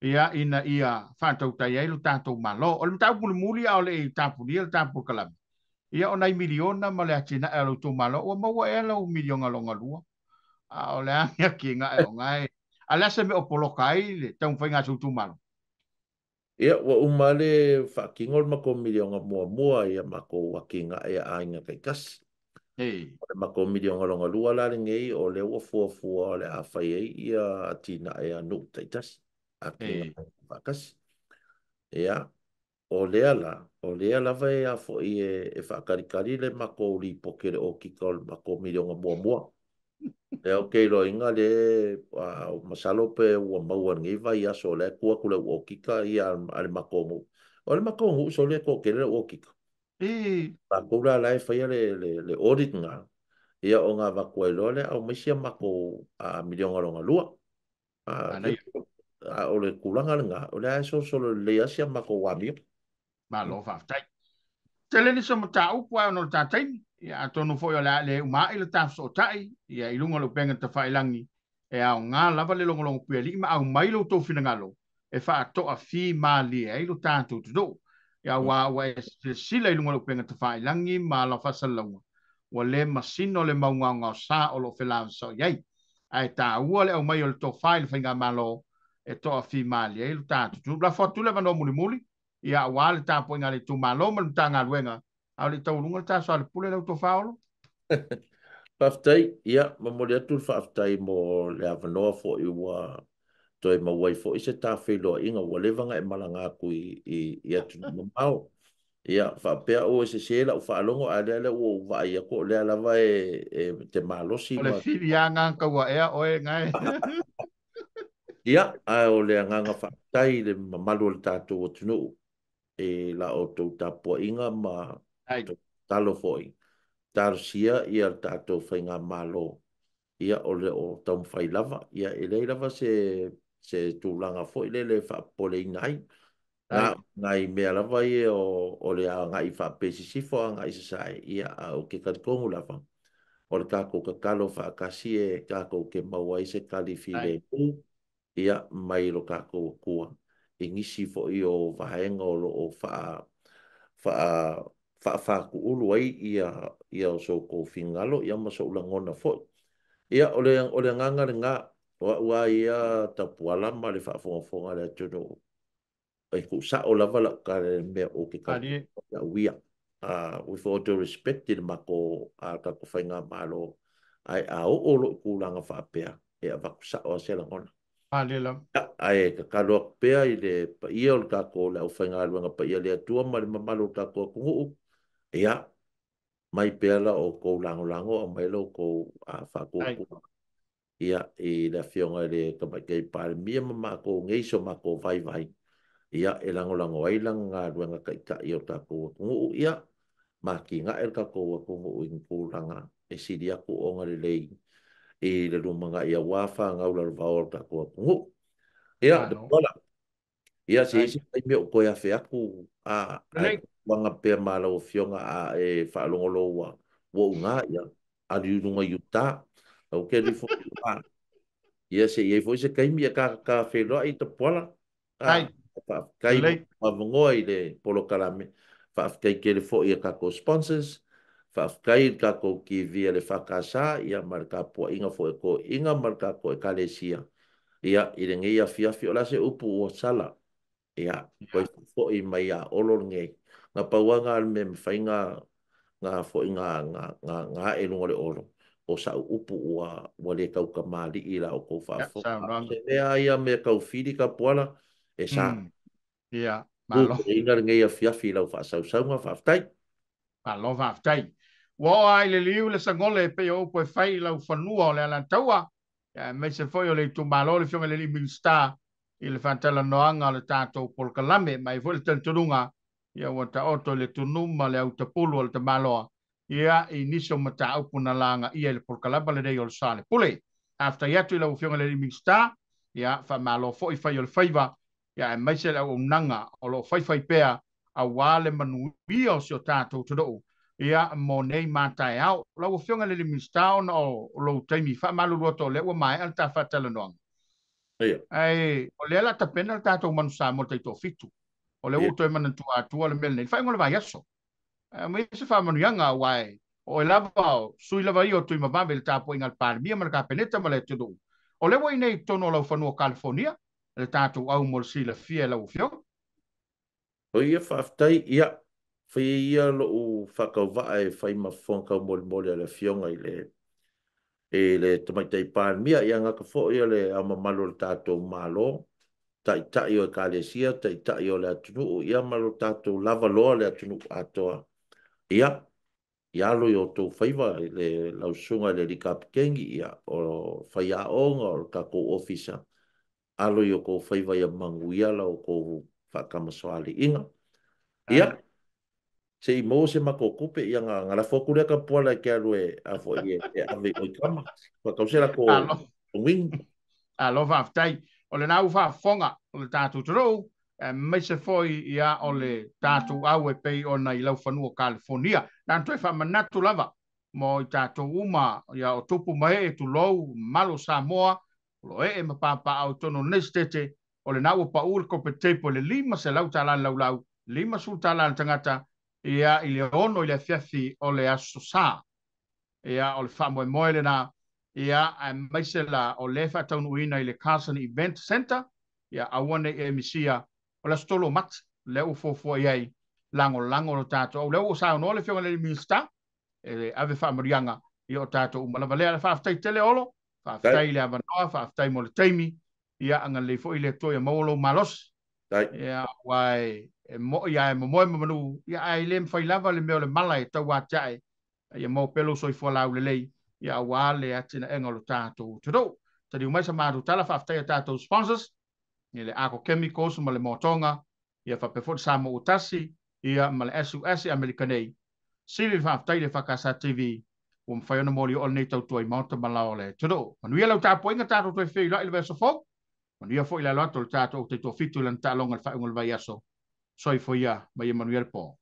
ia ina ia faatautai ai lo tatou Malo. O le mataupu mulimuli a o le i tapunia le tapu kalame, ia o nai miliona ma le atinae o lo outou Malo, ua maua ea lau miliona longa lua. A o le a ni ake ngā e o ngā e. A le a se mea o poloka ai le taumafaiga a si ou itumalo? Ia, ua uma le faatino le matou miliona muamua i a matou atinae a aiga taitasi. O le matou miliona lona lua la lenei, o lea ua fuafua o le a fai ai ia atinae a nuu taitasi, atinae faatasi. Ia, o lea la, o lea lava e a foi e faatalitali le matou lipoti le okika o le matou miliona muamua. Lea ou te iloaina le masalo pe ua maua lenei vaiaso o lea e tuu atu le au okika ia a le matou nuu. O le matou nuu sole e toatele le au okika. Matou la la e faia le audit na, ia o ngā avatu ai loa lea aumai sia matou miliona lona lua. O le tulaga lena, o lea e solosolo lelei lava sia matou amio. Malo faafetai. Tele nisi o mataupu ae ona o le ta taimi. Ia atonu foi o le a le umaai le ta fesootai, ia i luga o le upega tafailagi e aoga lava le logologo puialii ma aumai lo outou finagalo e faatoafimalie ai lo tatou atunuu. Ia aua ua e silasila i luga o le upega tafailagi ma ala o faasalalauga, ua le masino le maugaogaosa o loo felavasai ai. Ae taua le aumai o le tofa i le faigamalo e toafimalie ai lo tatou atunuu. Lafo atu le avanoa mulimuli, ia aua le tapuaiga a le itumalo ma le Matagaluega, a o le taualuga le taso a le pule lau tofa Olo. Faafetai, ia momoli atu le faafetai mo le avanoa foi ua toe maua ai foi se tafeiloaiga ua leva ona e malaga atu i atunuu mamao. Ia faapea ua sese lau faalogo, a lea ua ou vaai atu o lea lava e te malosi. O le filiaga taua ea oe gae. Ia, ae o le agaga faafetai i le mamalu o le tatou atunuu e la outou tapuaiga ma talo foi. Talosia ia le tatou faigamalo, ia o le o taumafai lava, ia e leai lava se tulaga foi lele e faapopoleina ai. Ngai mea lava ia o le agai faapea sisifo agai sasae, ia a o ke talitonu lava o le tatou tatalo faatasi e tatou te maua ai se tali filemu, ia mai lo tatou Atua i nisi foi o vaega o loo faafatuulu ai ia o so outou finagalo, ia ma sou lagona foi. Ia o le agaga lena, o au lava ia tapuala ma le faafogafoga a le atunuu. E tuusao lava lau tala i le mea ou te talitonu au ia. With all due respect i le matou tatou faigamalo, ae a oo lou tulaga faapea, e avatu sao lava se lagona. Ae tatalo atu pea i le paia o le tatou le aufaigaluega paia le Atua ma le mamalu o le tatou atunuu, ia mai pea la outou lagolago, aumai la outou faatuatua, ia i le afioga i le Tamaitai Palemia ma matou nei so matou vaivai, ia e lagolago ai lana galuega taitai o le tatou atunuu, ia ma atinae le tatou atunuu i ni tulaga e sili atu ona lelei i le lumanai aua fanau lalovao o le tatou atunuu. Ia, ia se isi taimi o toe afe atu ae tuaga pea ma lau afioga a e faalogolo ua uga, ia alu i luga i uta. Au ke alu ifo i luga. Ia se i ai foi se taimi e ka feiloai i Tapuala. Faafetai mo avanoa i le polokalame. Faafetai tele foi i a tatou sponsors. Faafetai i le tatou TV a le FKS, ia ma le tapuaiga foi a toeaiina ma le tatou ekalesia. Ia, i lenei afiafi, o le a se upu ua sala. Ia, koe foi mai a Olo lenei. Ngā pauanga a le mea mawhai ngā foi ngā e lunga le Olo. O sa upu ua le taukamali i la o kou faafofoga. Se mea ia mea taufili ka puala, e sa. Ia, malo. Ina lenei afiafi i lau faasausauga, faafetai. Malo, faafetai. Ua oo ai le liu le sagole e pei o upu e fai i lau fanua o le Alataua. Ia, aemaise foi o le itumalo le afioga i le alii Minisita i le faatalanoaga o le tatou polokalame. Mai foi le talitonuga, ia ua taoto i le tunuma le autapulu o le tamaloa, ia i nisi o mataupu na lagaia i le polokalame lenei o le Soalepule. Faafetai atu i lau afioga i le alii Minisita, ia faamalo foi fai o le faiva, ia aemaise le auaunaga o loo faifai pea aua le manuia o si o tatou atunuu, ia mo nei mataeao. Lau afioga i le alii Minisita, ona o lou taimi faamalulu atu o lea ua maea le ta faatalanoaga. Ae o lea la tapena le tatou manu Samoa le taitoafitu. O lea ua toe manatua atua le mea lenei. Faaiuga o le vaiaso. Aumai se faamanuiaga aua e o e lava o sui lava ia o Tuimavave i le tapuaiga a le Palemia ma le Kapeneta ma le atunuu. O le ua i inei i totonu o laufanua o Kalifonia le tatou au mo le silafia e lau Afioga. O ia faafetai, ia, fai ai ia lo'u faatauvaa e fai ma fofoga taumolimoli a le Afioga i le i le Tamaitai Palemia, ia gata foi o le Ao Mamalu o le tatou Malo, Taitai o Ekalesia, Taitai o le atunuu, ia ma lo tatou lava loa le atunuu atoa. Ia, ia alo i o outou faiva i le lau susuga i le alii Kapeteni, ia, o faiaoga, o le tatou ofisa, alo i o outou faiva ia manuia la outou faatamasoaliiga. Ia, se i maua se matou tupe, ia na, na lafo atu lea tapuala e te alu e, a foi e, e ave i Koikama. Faatau se latou wing. Alo, faafetai. O lena ua faafofoga o le tatou atunuu, aemaise foi ia o le tatou au e pei ona i laufanua o Kalifonia. Na ona toe faamanatu lava mo i tatou uma ia o tupu ma ee, tulou, mamalu o Samoa, o lo o ee ma papaaao i totonu o lenei setete, o lena ua pau le kope tape o le $500 le laulau, $50 le tagata, ia i le 6 i le afiafi o le Aso Sa. Ia o le faamoemoe lena, ia aemaise la o lea e faataunuuina i le Carson Event Center, ia aua ne i e misia, o le aso 3 o Mati, lea ua fuafua i ai lagolago lo tatou au. Lea ua saunoa le Afioga i le Minisita, e ave faamanuiaga ia o tatou uma lava lea. Faafetai tele Olo, faafetai i le avanoa, faafetai mo le taimi, ia agalelei foi le Atua ia maua lou malosi. Ia aua e moi a e momoe ma manu, ia ae le mafai lava le mea o le mala e tau atiae, ia maua pea lou soifua laulelei, ia aua le atinaega o lo tatou atunuu. Taliu mai sa matou tala, faafetai i a tatou sponsors, i le Arco Chemicals ma le Motoga, ia faapea foi le Samoa ua tasi, ia ma le SUS i Amerika nei. Sili le faafetai i le FKS TV ua mafai ona molioo lenei tautua i maota ma lao o le atunuu. Manuia lau tapuaiga, tatou toe feiloai i le vaiaso fou. Manuia foi le alo atu o le tatou taitoafitu i lana taaloga i le faaiuga o le vaiaso. Soifua ia ma ia manuia le po.